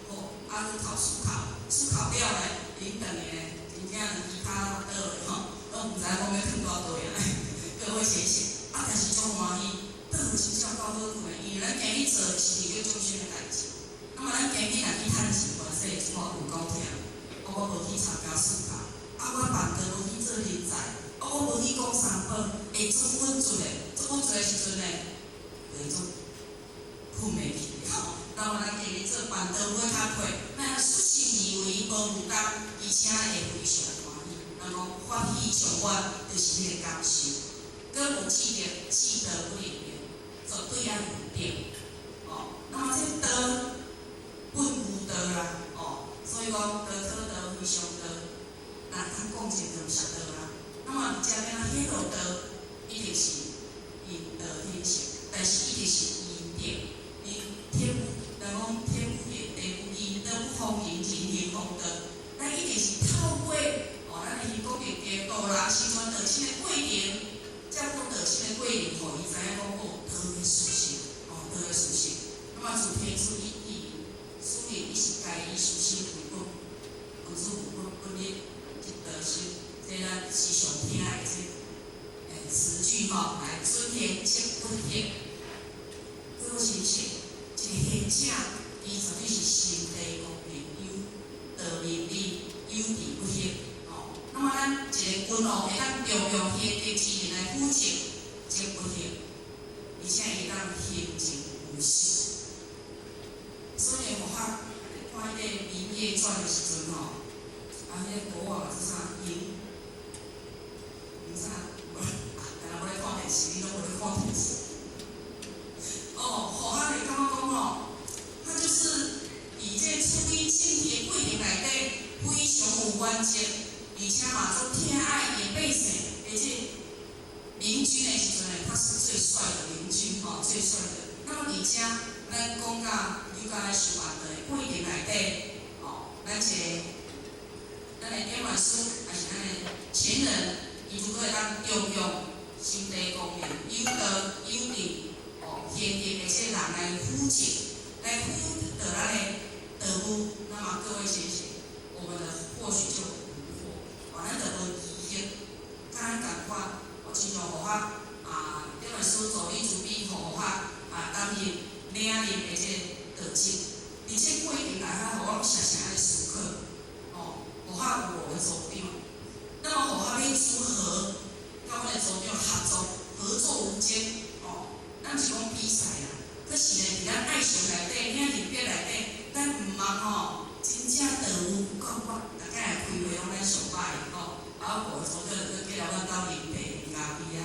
吼，啊去頭思考，思考了呢，𪜶轉來呢，真正兩支跤倒落吼，攏毋知影講欲囥佇佗位啊。各位先生，啊，但是足歡喜，倒真正夠好睏的，因為咱今日做的是為了眾生的代誌。那麼咱今日若去趁錢，原說我有夠忝，啊，我無去參加思考，啊，我辦桌無去做人才，啊，我無去講三寶，會足穩做的，足穩做的時陣呢，會足睏袂去吼。那麼咱今日做辦桌會較快，咱率性而為，無負擔，而且會非常歡喜。人講法喜充滿，就是彼個感受。閣有智德，智德不離變，絕對愛有德。哦，那麼這道本無道啦，哦，所以講道可道非常道，那通講一個就是道啦。那麼這邊顯露道，一定是因道顯現，但是一定是因德，因天人講天不變，地不移，道不荒人，人行弘道。咱一定是透過哦，咱的行功德度人時陣導生的過程，才講導生的過程，予伊知影講哦，道的屬性，哦，道的屬性。那麼自天主以以使令伊是該以修身為本，君子務本本日即道心，這咱時常聽的這詞句吼，來尊賢則不幸。各位親戚，這個賢者，伊絕對是心地光明，有道明理，有智不惑。吼，那麼咱一個君王會當重用賢德之人來輔政，則不幸，而且會當行政有術。所以我看看彼個《羋月傳》的時陣吼，啊，彼個國王是啥？嬴，嬴啥？無啊，敢若無咧看電視，你攏無咧看電視。哦，予他會感覺講吼，他就是佇這處理政治的過程內底非常有原則，而且嘛足疼愛伊的百姓，而且明君的時陣呢，他是最帥的明君吼，最帥的。那麼而且咱講到你講修辦道的過程內底，吼，咱一個咱的典範師，還是咱的前人，伊如果會當重用心地光明、有道有智、哦賢德的這個人來輔政，來輔導咱的道務，那麼各位先生，我們的或許就無禍，哦，咱就無疑惑，佮咱仝款，哦，親像予我啊，典範師助理主筆予我啊擔任領任的這個道職，佇這過程內底，予我常常咧思考，哦，予我有我的組長，那麼予我欲如何佮阮的組長合作，合作無間，哦，咱毋是講比賽啦，可是呢，佇咱愛情內底、領任別內底，咱毋茫吼，真正道有夠我，逐擺來開會攏咱上歹吼，啊，我組長就過來阮兜啉茶、啉咖啡啊，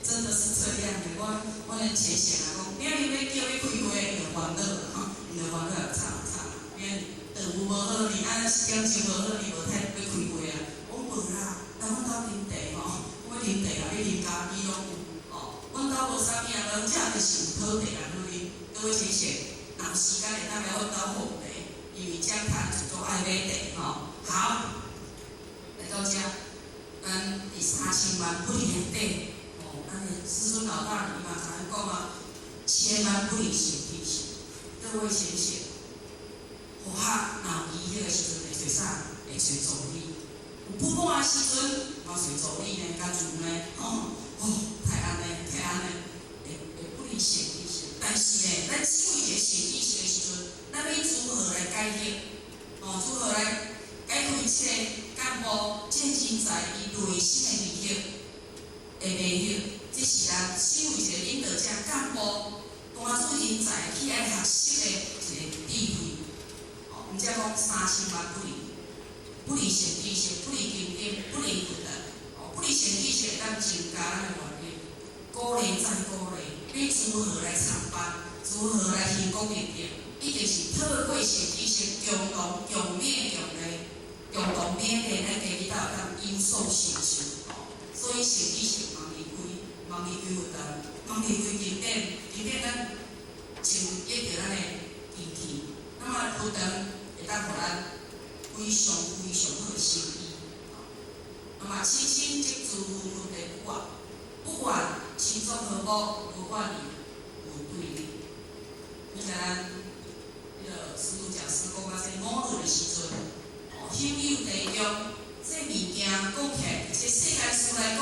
真的是這樣的。我阮的前線啊講，明日欲叫欲開會，伊就煩惱，吼，伊就煩惱慘慘，因為道務無好，你按時間就無好，你無太欲開會啊。我無啦，來阮兜啉茶吼，我啉茶啊，欲啉咖啡攏有，哦，阮兜兜無啥物啊，無這就是有討茶啊，對各位先生，若有時間會當來阮兜喝茶，因為這攤子都愛買茶吼。好，來到這，咱佇三千萬不離內底，吼，咱的師尊老大伊嘛共咱講啊，千萬不離善知識。各位先生，佛學若有疑彼個時陣會揣啥？會揣助理。有不滿的時陣，嘛揣助理呢，較自呢，吼，哦，太按呢，太按呢，會不離善知識。但是呢，咱身為一個善知識的時陣，咱欲如何來解決？哦，如何來解開這個幹部、這個人才伊內心的迷惑、的迷惑？這是咱身為一個領導者、幹部、單主人才去愛學習的一個智慧。哦，毋才講三千萬不離，不離善知識，不離經典，不離佛道。哦，不離善知識，會當增加咱的願力，鼓勵再鼓勵。你如何來參拜？如何來行功立德？一定是透過善知識共同共勉共勵，共同勉勵咱家己才會當有所成就。哦，所以善知識毋離開，毋離開佛道，毋離開經典，經典咱增益著咱的根基。那麼佛道會當予咱非常非常好的心意。那麼親親則諸分分的不怨，不怨親屬和睦，無怨言，無對立。你知咱彼個師父講師講啊，這五律的時陣，哦，兄友弟恭，這物件講起來，這世間事來講，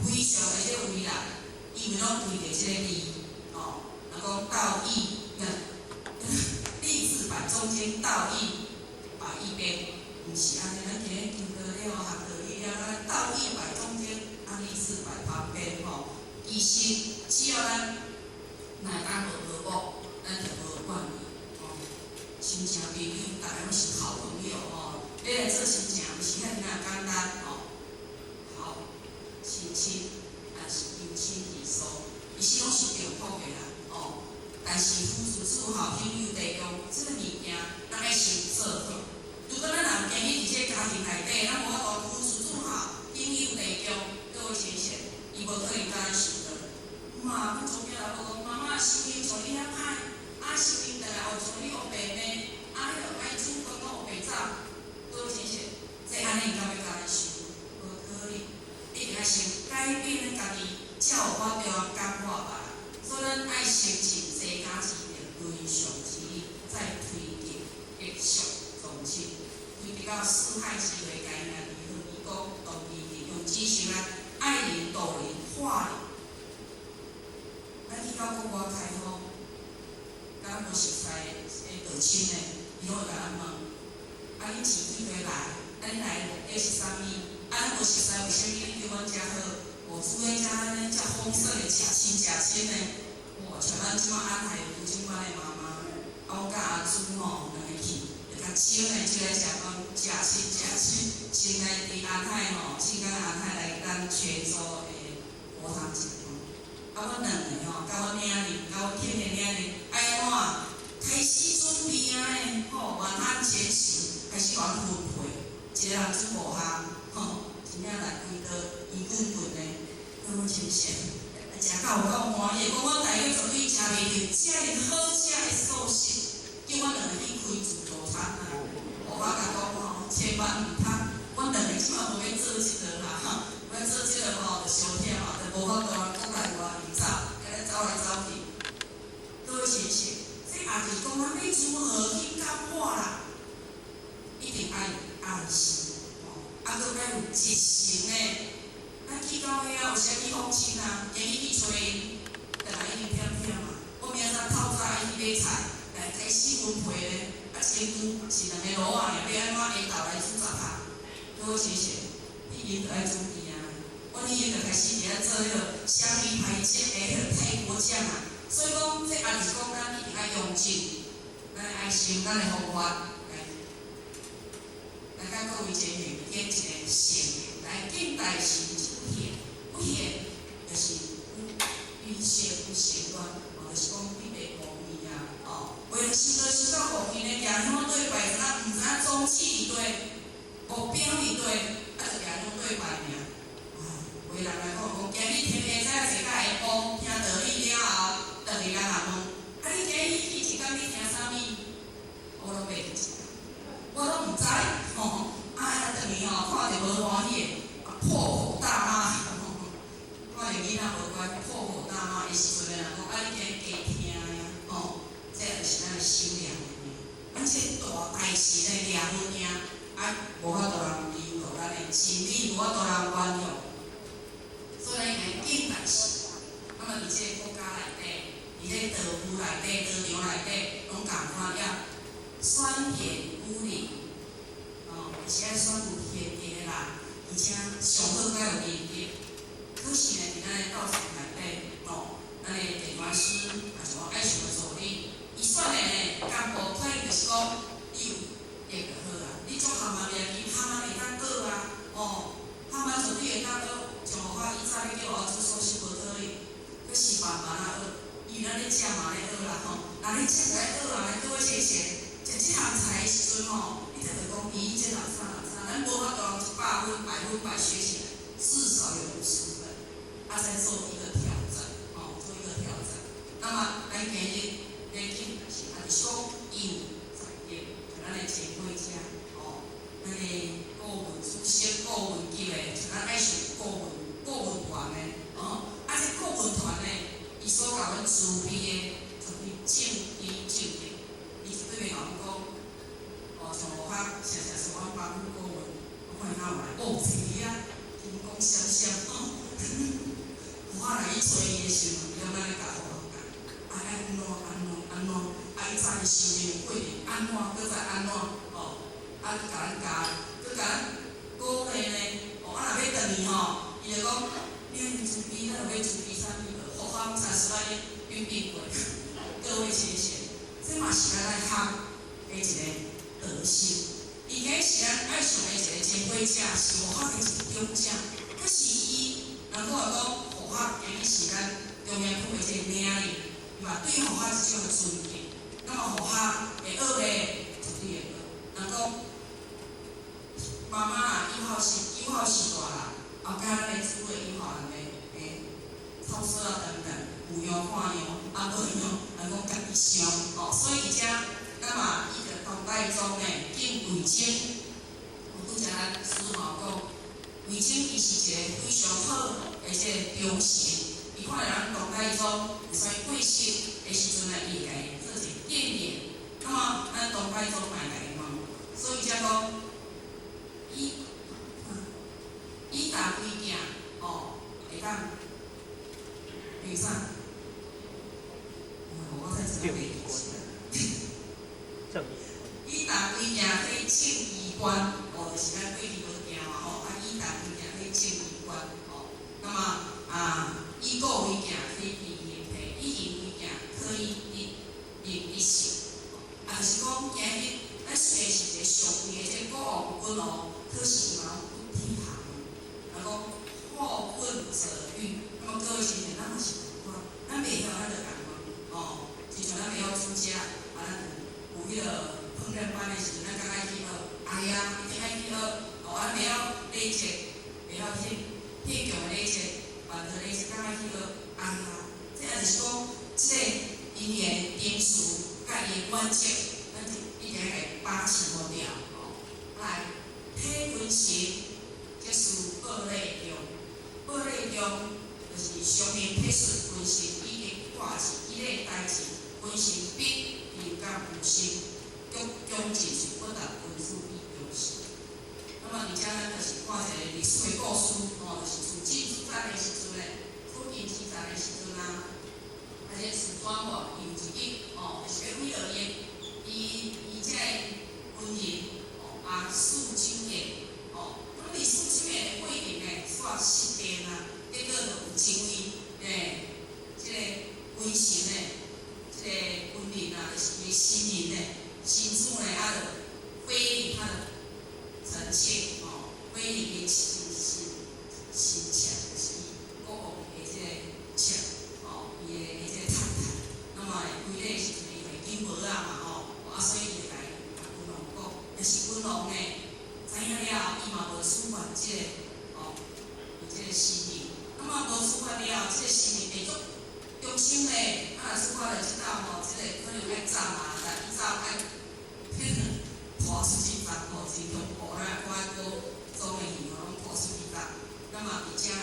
非常的這為難，因為攏為著這個利，哦，若講道義，利字擺中間，道義擺一邊，毋是按呢，咱今日聽到了學道理了，咱道義擺中間，啊利字擺旁邊吼。其實只要咱若會當無和睦，咱就無怨言吼。親情朋友，逐家攏是好朋友吼。欲來做親情，毋是遐爾仔簡單吼。好，親親，也是姻親義疏，其實攏是重複的啦，哦。但是夫子自好，兄友弟恭，這個物件，咱愛先做好。如果咱若有今日佇這個家庭內底，咱無法度夫子自好，兄友弟恭，各位先生，伊無可能共咱受到。嘛，阮查某囝老母講，媽媽修行像你遐歹，啊修行轉來後像你烏白罵，啊彼個愛煮飯攏烏白走，各位先生，這按呢伊敢欲共咱修？無可能，一定愛先改變咱家己，才有法度感化別人。所以咱愛先盡齊家之力，倫常之理，再推進吉祥宗親，推進到四海之內，家己如何義工同義用知識來愛人、度人、化人。咱去到國外開放，佮咱無熟似的道親的，伊攏會共咱問：啊，恁錢幾回來？啊，恁來的目的是啥物？啊，咱無熟似，為啥物恁對阮遮好？哦，煮的遮按呢遮豐盛的，食親食親的，哇！像咱這馬安海有這款的媽媽，啊，我佮阿朱吼兩個去，就較少呢，就來食講食親食親，先來佇安海吼，先到安海來咱泉州的佛堂食飯。啊，阮兩个吼，佮阮囝兒，佮阮天的囝兒，愛按怎？開始準備啊呢，吼，滿漢全席，開始互阮分配，一個人煮五項，吼，真正來規桌圓滾滾的，各位親戚，食到有夠歡喜，講阮大家絕對食袂著遮爾好食的素食，叫阮兩個去開自助餐啊！我共講吼，千萬毋通，阮兩個這馬無欲做這个啦，吼，欲做這个吼就傷忝啊，就無法度啊，國內外走，按呢走來走去。各位親戚，這也就是講，咱欲如何去感化啦？一定愛有愛心，吼，啊，閣愛有熱誠的。咱去到遐有啥去訪親啊？今日去揣𪜶，轉來已經忝忝啊。我明仔載透早愛去買菜，來開始分配咧。啊，親像是兩个爐仔爾，欲按怎下晝來煮十項？各位親戚，你𪜶著愛準備啊。阮已經就開始佇遐做彼個香魚排骨的彼個泰國醬啊。所以講，這也就是講，咱一定愛用盡咱的愛心、咱的方法來，來佮各位前面建一個善緣，來敬大神就不現，不現就是有欲善有善願，哦，就是講你袂忘記啊，哦，有的時陣收到五金的，舉香對拜，知影毋知影宗旨佇佗，目標佇佗，啊，就舉香對拜爾。啊，有的人來講講，今日天下早坐到下晡，聽道理，我攏袂記，我攏毋知，吼，啊，轉去吼，看著無歡喜的，破口大罵，看著囡仔無乖，破口大罵的時陣咧，人講啊，你今日加聽呀，吼，這就是咱的修煉的。咱這大大事咧掠物件，啊，無法度人理解咱的真理，無法度人原諒，所以咱應該敬大事。那麼佇這個國家內底，佇這個道府內底、道場內底，攏仝款要選賢與能，哦，是愛選有賢德的人，而且上好閣有仁德。可是呢，佇咱的道場內底，哦，咱的點傳師，也是我愛上的助理，伊選的呢，幹部反應就是講，你有德就好啊，你足含萬掠去，含萬會當學啊，哦，含萬絕對會當學，像我以早咧叫我做壽司無可以，去示範慢仔學，伊咱咧食嘛咧學啦吼，若咧食就愛學啊，來各位淺顯，食這項菜的時陣吼，你特別講，咦，這哪啥哪啥，咱無法度100分100%學起來，至少有50分，啊，再做一個調整，哦，做一個調整。那麼咱今日咧講是，啊，就是講伊有才德，像咱的前輩者，哦，咱的顧問主席、顧問級的，像咱愛上顧問團的，哦，啊，這顧問團呢，伊所共阮準備的，絕對正知正見，伊絕對袂共阮講，哦，像我較常常是阮幫顧問，我看伊敢有來，哦，濟啊，金光閃閃，哦，我來去揣伊的時陣，伊攏按呢共我講，啊，愛按怎按怎按怎，啊，伊知伊修煉過程按怎，閣再按怎，哦，啊，共咱教，閣共咱鼓勵呢，哦，啊，若欲轉去吼，伊就講，你按呢準備，咱有欲準備啥物無？佛法禪師來應變過，各位淺顯，這嘛是咱來學的一個德性。伊今是咱愛上的一個前輩者，是佛學的一個長者。可是伊，人講來講，佛學今日是咱中央區的這個領域，伊嘛對佛學一種的尊敬。那麼佛學會學咧，絕對會學。人講，媽媽啊，友好是友好是大啦，後蓋咱的主的友好人的欸，操守啊等等，有樣看樣，啊無樣，人講家己想，哦，所以佇遮，那麼伊就唐太宗呢，敬魏徵，有拄才咱師母講，魏徵伊是一個非常好的這個忠臣，伊看著咱唐太宗有啥物過失的時陣呢，伊會共伊做一個建議。那麼咱唐太宗嘛會共伊問，所以才講，以達為鏡，哦，會當，會啥？我再怎麼正以達為鏡可以正衣冠，哦，就是咱過去無鏡嘛吼，啊，以達為鏡可以正衣冠，哦，那麼啊，以古為鏡可以知興替，以人為鏡可以知明得失，啊，就是講今日咱雖然是一個上位的這個國王君王，可是伊嘛攏不體行，人講好問者愚，那麼各位先生，咱嘛是仝款，咱袂曉咱就共問，哦，就像咱袂曉煮食，啊，咱有彼個烹飪班的時陣，咱較愛去學，哎呀，一定愛去學，哦，啊，袂曉禮節，袂曉天橋的禮節，辦桌禮節，較愛去學，哎呀，這也就是講，這個因緣定數佮伊的原則，咱就一定愛共伊把持無掉，哦。來，體君實，這是報禮中，報禮中就是常明體恤君臣以及掛志以禮待之，君臣必勇敢無心，強強盡是不達君子以忠誠。那麼佇遮咱就是看一個歷史的故事，吼，就是自晉之戰的時陣咧，楚晉之戰的時陣啊，啊，這史傳無，伊有一日，哦，就是欲為了伊伊伊這個軍人，哦，啊，試酒宴，哦，那麼佇試酒宴的過程呢，煞失電啊，結果就有一位，欸，這個軍臣呢，這個軍人啊，就是伊的新人呢，新主呢，啊，就非禮他的臣妾，哦，非禮伊親親親妾，就是伊國王的這個妾，哦，伊的這個太太。那麼規禮的時陣，伊會金箔仔嘛，吼，啊，所以伊就來共君王講，但是君王呢，知影了，伊嘛無處罰這個，哦，伊這個新人。那麼無處罰了，這個新人會足忠心咧，啊，若處罰了這道吼，這個可能愛走嘛，但伊走愛騙塗出去發吼，真恐怖，咱看閣總的戲吼，攏塗出去發。那麼而且呢，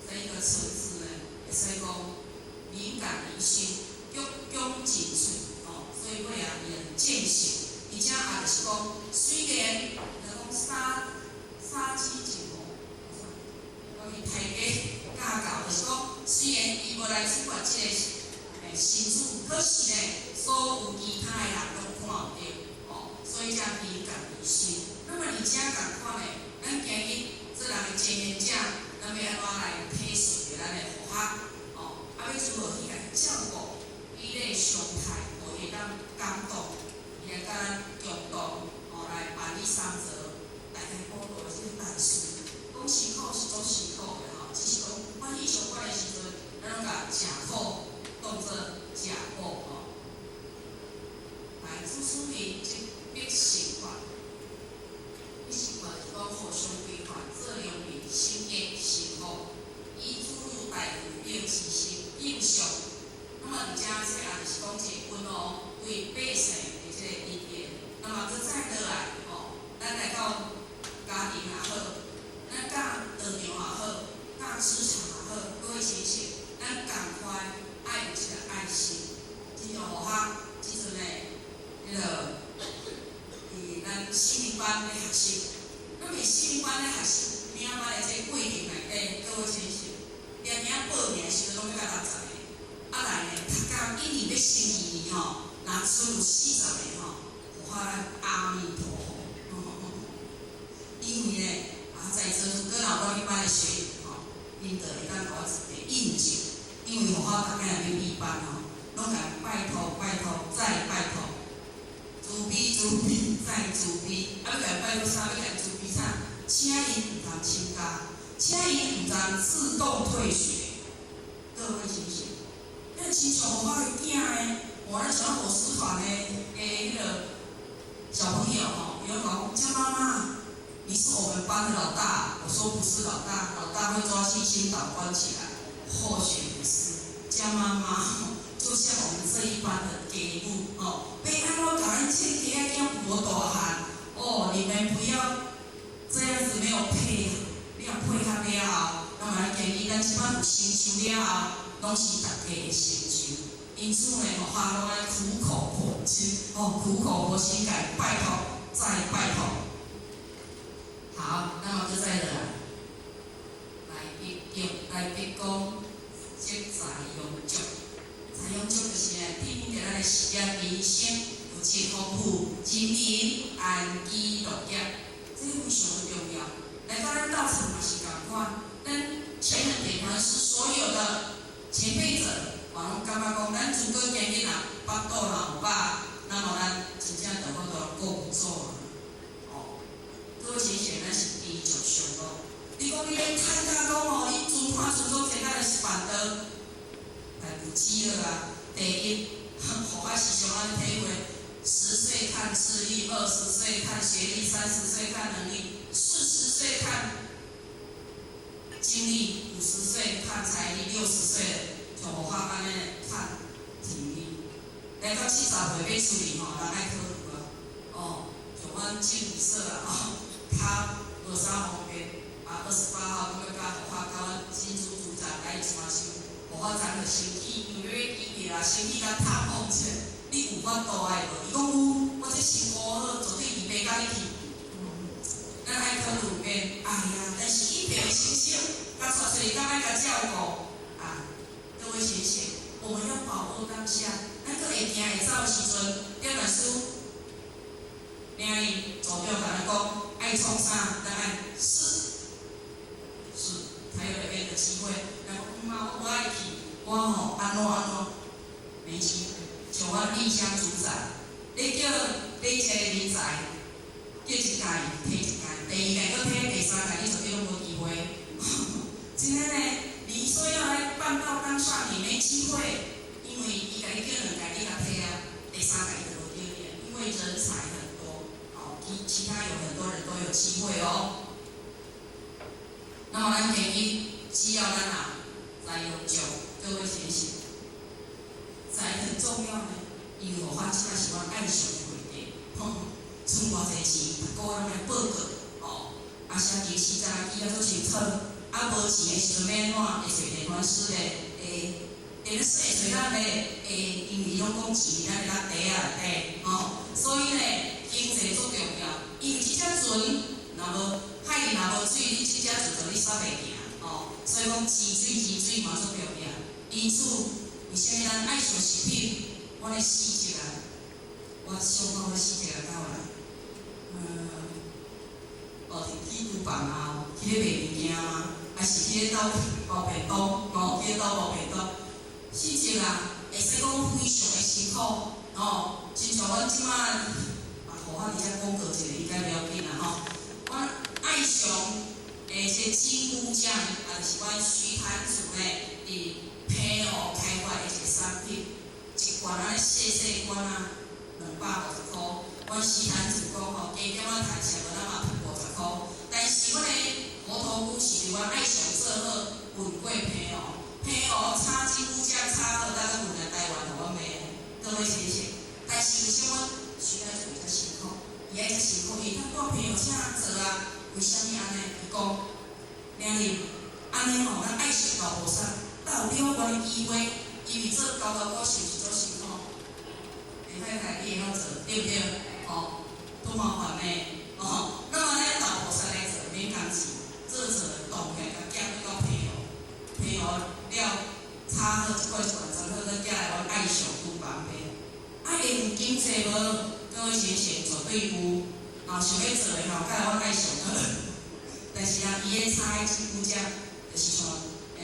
這一個層次呢，會使講敏感於心，鞠躬盡瘁，吼，所以尾啊，伊會踐行。而且也就是講，雖然就講殺雞儆猴，講伊刣雞教狗，就是講，雖然伊無來處罰這個新主，可是呢，所有其他的人攏看有著，哦，所以才敏感於心。那麼而且仝款呢，咱今日做人的經營者，咱欲按怎來體恤著咱的予學，哦，啊，欲如何去共照顧，以禮相待，予伊會當感動，伊來佮咱共同哦來辦理三則，大家報道這個但是，講辛苦是足辛苦的吼，只是講歡喜相關的時陣，咱攏共食苦當做食補吼。來，朱書林這必成法，必成法就是講互相規範，做良民，心潔心福，以諸如大富並之心應相。那麼佇遮這也就是講一個溫和對百姓的這個意見。那麼閣再落來吼，咱來到家庭也好，咱教道場也好，教職場也好，各位親戚，咱仝款愛有這個愛心，親像予學這陣呢，彼個佇咱四年班咧學習，咱佇四年班咧學習，領班的這個過程內底，各位親戚，連名報名的時陣攏欲到60個，啊來呢，讀到一年欲升二年吼，若剩有40個吼，予學咱阿彌陀佛，因為呢，啊在座如果若有我彼班的學員吼，𪜶就會當予我一個印證，因為予學逐擺若欲畢班吼，攏共拜託拜託再拜託，慈悲慈悲再慈悲，啊欲共拜託啥？欲共慈悲啥？請𪜶毋通請假，請𪜶毋通自動退學。各位親戚，那親像我的囝的，我咱小伙食團的彼個小朋友吼，伊攏講江媽媽，你是我們班的老大。我說不是老大，老大會抓去青島關起來。或許不是，江媽媽就像我們這一班的家母哦，欲按怎共恁這个囝無大漢哦，你們不要這樣子沒有配合，沒有配合了後，那麼咱建議咱這擺有成就了後，攏是大家的成就。因此呢，予學攏愛苦口婆心，哦，苦口婆心共拜託，再拜託。好，那麼閣再落來，來畢恭來畢恭，積財養足，財養足就是呢，奠定咱的事業人生物質豐富，人民安居樂業，這非常的重要。來到咱道場嘛是仝款，咱前人典範是所有的前輩者，嘛攏感覺講，咱如果今日若腹肚若有飽，那麼咱真正就法度顧不住啊。哦，各位親戚，咱是知足常樂。你講你咧趁甲講哦，你存款存足濟，咱就是辦道，來有飢餓啊。第一，予我時常按呢體會：10歲看智力，20歲看學歷，30歲看能力，40歲看經歷，50歲看財力，60歲就無法按呢看體力。來到70歲欲出去吼，人愛考慮啊。哦，像阮鄭醫生啊，哦，他無啥方便，啊，28號閣欲佮予我佮阮新組組長來傳授，予我昨昏生氣，因為欲記著啊，生氣甲探訪者，你有法度愛無？伊講有，我這身顧好，絕對預備佮你去。咱愛考慮變，哎呀，但是伊爸的心聲，共帶出去，敢愛共照顧啊？各位先生，我們要把握當下，咱閣會行會走的時陣，點老師領伊組長共咱講，愛創啥，咱愛是是，才有那個機會。咱講毋嘛，我無愛去，我吼按怎按怎，沒機會。像阮麗香組長，你叫你一個人才，叫一屆提一屆，第二屆閣提，第三屆你絕對攏無機會。真的呢，你說要來辦到當上，你沒機會，因為伊共你叫兩屆，你共提啊，第三屆伊就無叫你，因為人才很多，哦，其他有很多人都有機會哦。那麼咱建議，只要咱啊財用足，各位先生，財很重要呢，因為我這擺是阮愛上的話題。吼，剩偌濟錢，逐個月攏來報告，吼，啊，啥其實早記啊做清楚，啊，無錢的時陣欲按怎？會揣電話師咧，會，電話師會揣咱咧，會，因為攏講錢咱的咱袋仔內底，吼，所以咧，經濟足重要，因為這隻船若無海裡若無水，你這隻船就你煞袂行，吼，所以講錢水錢水嘛足重要。因此，為啥物咱愛上食品？我咧試一下，我想講我試一下到來，哦，去廚房啊，去咧賣物件嗎？還是去咧鬥包便當？吼，去咧鬥包便當。試一下，會使講非常的辛苦，吼，親像阮這馬，啊，予我佇遮廣告一下，應該袂要緊啦，吼。阮愛上的這金菇醬，啊，就是阮徐壇主咧，佇澎湖開發的一個產品，一罐按呢細細罐啊，250箍。阮徐壇主講吼，加減仔趁錢，無咱嘛50箍。但是阮的猴頭菇是阮愛上做好運過澎湖，澎湖炒金菇醬炒好，才閣運來台灣予阮賣。各位謝謝。但是為啥阮徐壇主會遮辛苦？伊愛遮辛苦，伊通帶朋友請人做啊？為啥物按呢？伊講，靚女，按呢吼，咱愛上老菩薩，鬥了阮的機會，因為做高高股是毋是足辛苦？會太太，你會曉做對毋對？吼，多麻煩呢，吼。那麼咱老菩薩來做免工錢，做做動起來，共寄去到澎湖，澎湖了炒好一罐一罐裝好，閣寄來阮愛上廚房賣。啊，會有經濟無？各位先生絕對有，啊，想欲做的吼，佮阮愛上好。但是啊，伊咧炒彼金菇醬，就是像澎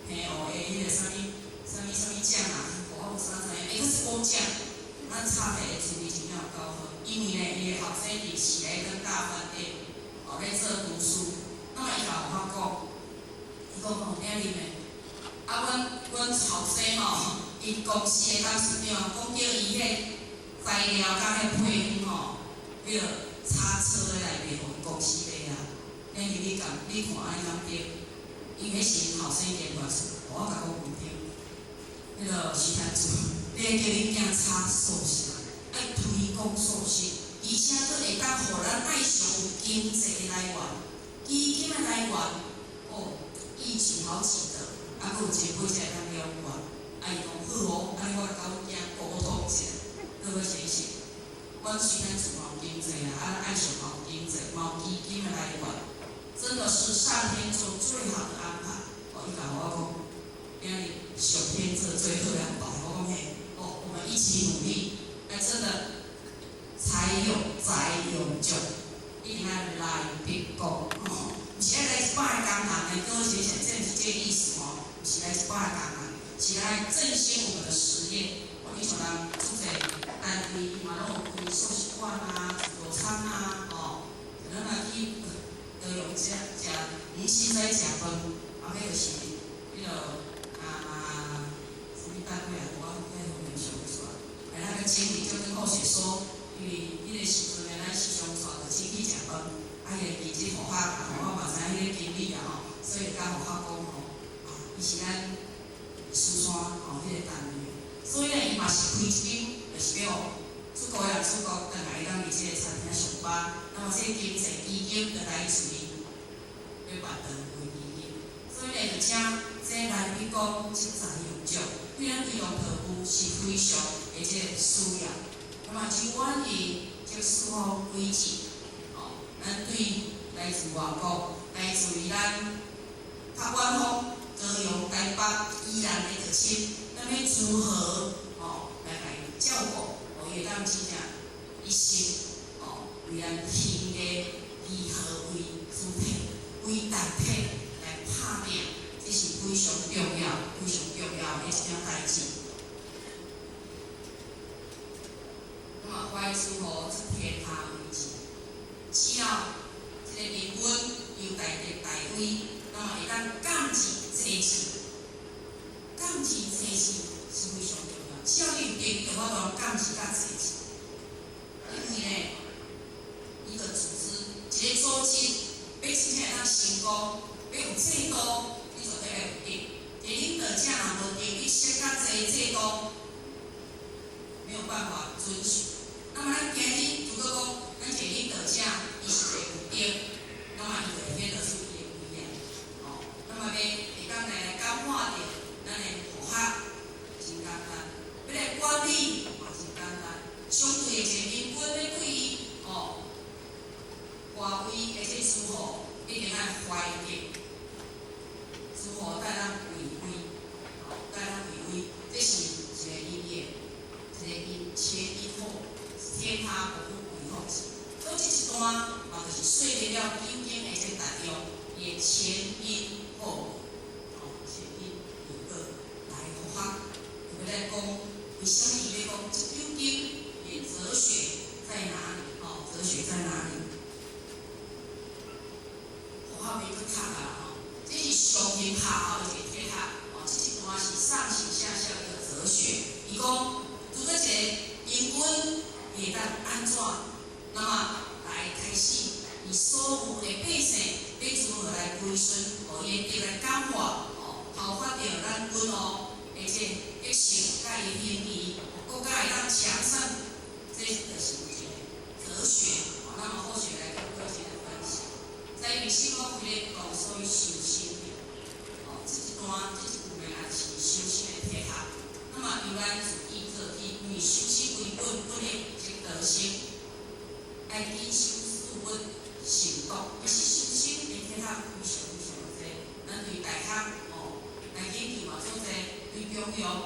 湖的彼個啥物啥物啥物醬啊，我有啥知影？欸，閣是果醬，咱炒起來的滋味真正有夠好。因為呢，伊的後生佇喜來登大飯店，哦咧做廚師。那麼伊就予我講，伊講吼，靚女的，啊，阮後生吼，𪜶公司的董事長講叫伊彼材料佮彼配方吼，彼個炒錯的來賣予𪜶公司賣啊。靚女，你敢你看按呢敢對？因為彼是𪜶後生研發出，我共講毋對。彼個徐壇主，你愛叫恁囝炒素食，愛推廣素食，而且閣會當予咱愛上有經濟的來源，基金的來源，哦，一舉好幾得，啊，閣有前輩才會當了解。啊，伊講好哦，按呢我來佮阮囝溝通一下，各位先生，阮徐壇主嘛有經濟啊，啊，愛上嘛有經濟，嘛有基金的來源，真的是上天做最好的安排。哦，伊共我講，今日上天做最好的安排，我講嘿，哦，我們一起努力，哎，真的財有財有獎，一定愛來逼講，吼，毋是愛來一擺工人的，各位先生，這毋是這個意思吼，毋是來一擺工人，是來振興我們的實業。哦，你像人足濟單位，伊嘛攏有開素食館啊、自助餐啊，吼，咱若去高雄食食，五新在食飯，後尾就是彼個啊，啥物單位啊，我遐方面想袂出來。哎，那個經理就跟後雪說，因為彼個時陣呢，咱時常帶著親去食飯，啊，伊個地址號碼，我嘛知影彼個經理啊吼，所以甲號碼講吼，啊，伊是咱四川吼彼個單位，所以呢，伊嘛是開一間，就是欲出國人出國，轉來當佇這個餐廳上班，那麼這個經濟基金就來自於欲辦堂會基金，所以呢，而且這來比講積財用獎，對咱基隆特區是非常的這個需要。那麼就阮伊這四方軌跡，吼，咱對來自外國，來自於咱較遠方高雄、台北、宜蘭的客親，咱欲如何吼來共伊照顧，予伊會當真正一心吼為咱興藝以和為主體，為大體來拍拚，這是非常重要、非常重要的一件代誌。那麼懷諸侯這天下為治，只要這個人君有大德大威，那麼會當監治這個事，監治這個事是非常重要。只要你有能力，有法度監治佮這事。因為呢，一個組織，一個組織，欲真正會當成功，欲有制度，你絕對愛有德。一個領導者若無德，你設較濟制度，沒有辦法遵循。那那麼咱今日如果講咱一個領導者，伊是一個有德，那麼伊就會顯露出伊的威嚴。哦，那麼欲會當來感化著咱的部下，真簡單；欲來管理嘛真簡單。相對的一個明君欲對伊哦，官威的這師傅一定愛懷德，師傅帶咱為威，哦，帶咱為威，這是一個因緣，一個因前因後，天下無不鬼後子。所以這一段嘛，就是說明了究經的這個內容，伊的前因後果，哦，前因後果來符合。特別來講，為啥物伊欲講這究經的哲學在哪裡？哦，哲學在哪裡？符合欲閣讀啊吼，這是上行下效的一個鐵塔。哦，這一段是上行下效的一個哲學。伊講，如果一個明君會當按怎，那麼來開始，伊所有的百姓欲如何來歸順，予伊的德來感化，哦，效法著咱君王的這個德性佮伊行為，國家會當強盛，這就是一個哲學。哦，那麼後續來跟各位來分享。在歷史我開咧講所謂修身的，哦，這一段這一句話也是修身的鐵塔。那麼由咱自己做起，因為修身為本，本的積德性，愛謹守四本成國。其實修身的鐵塔非常非常濟，咱對大學哦，來研究嘛足濟，對中央。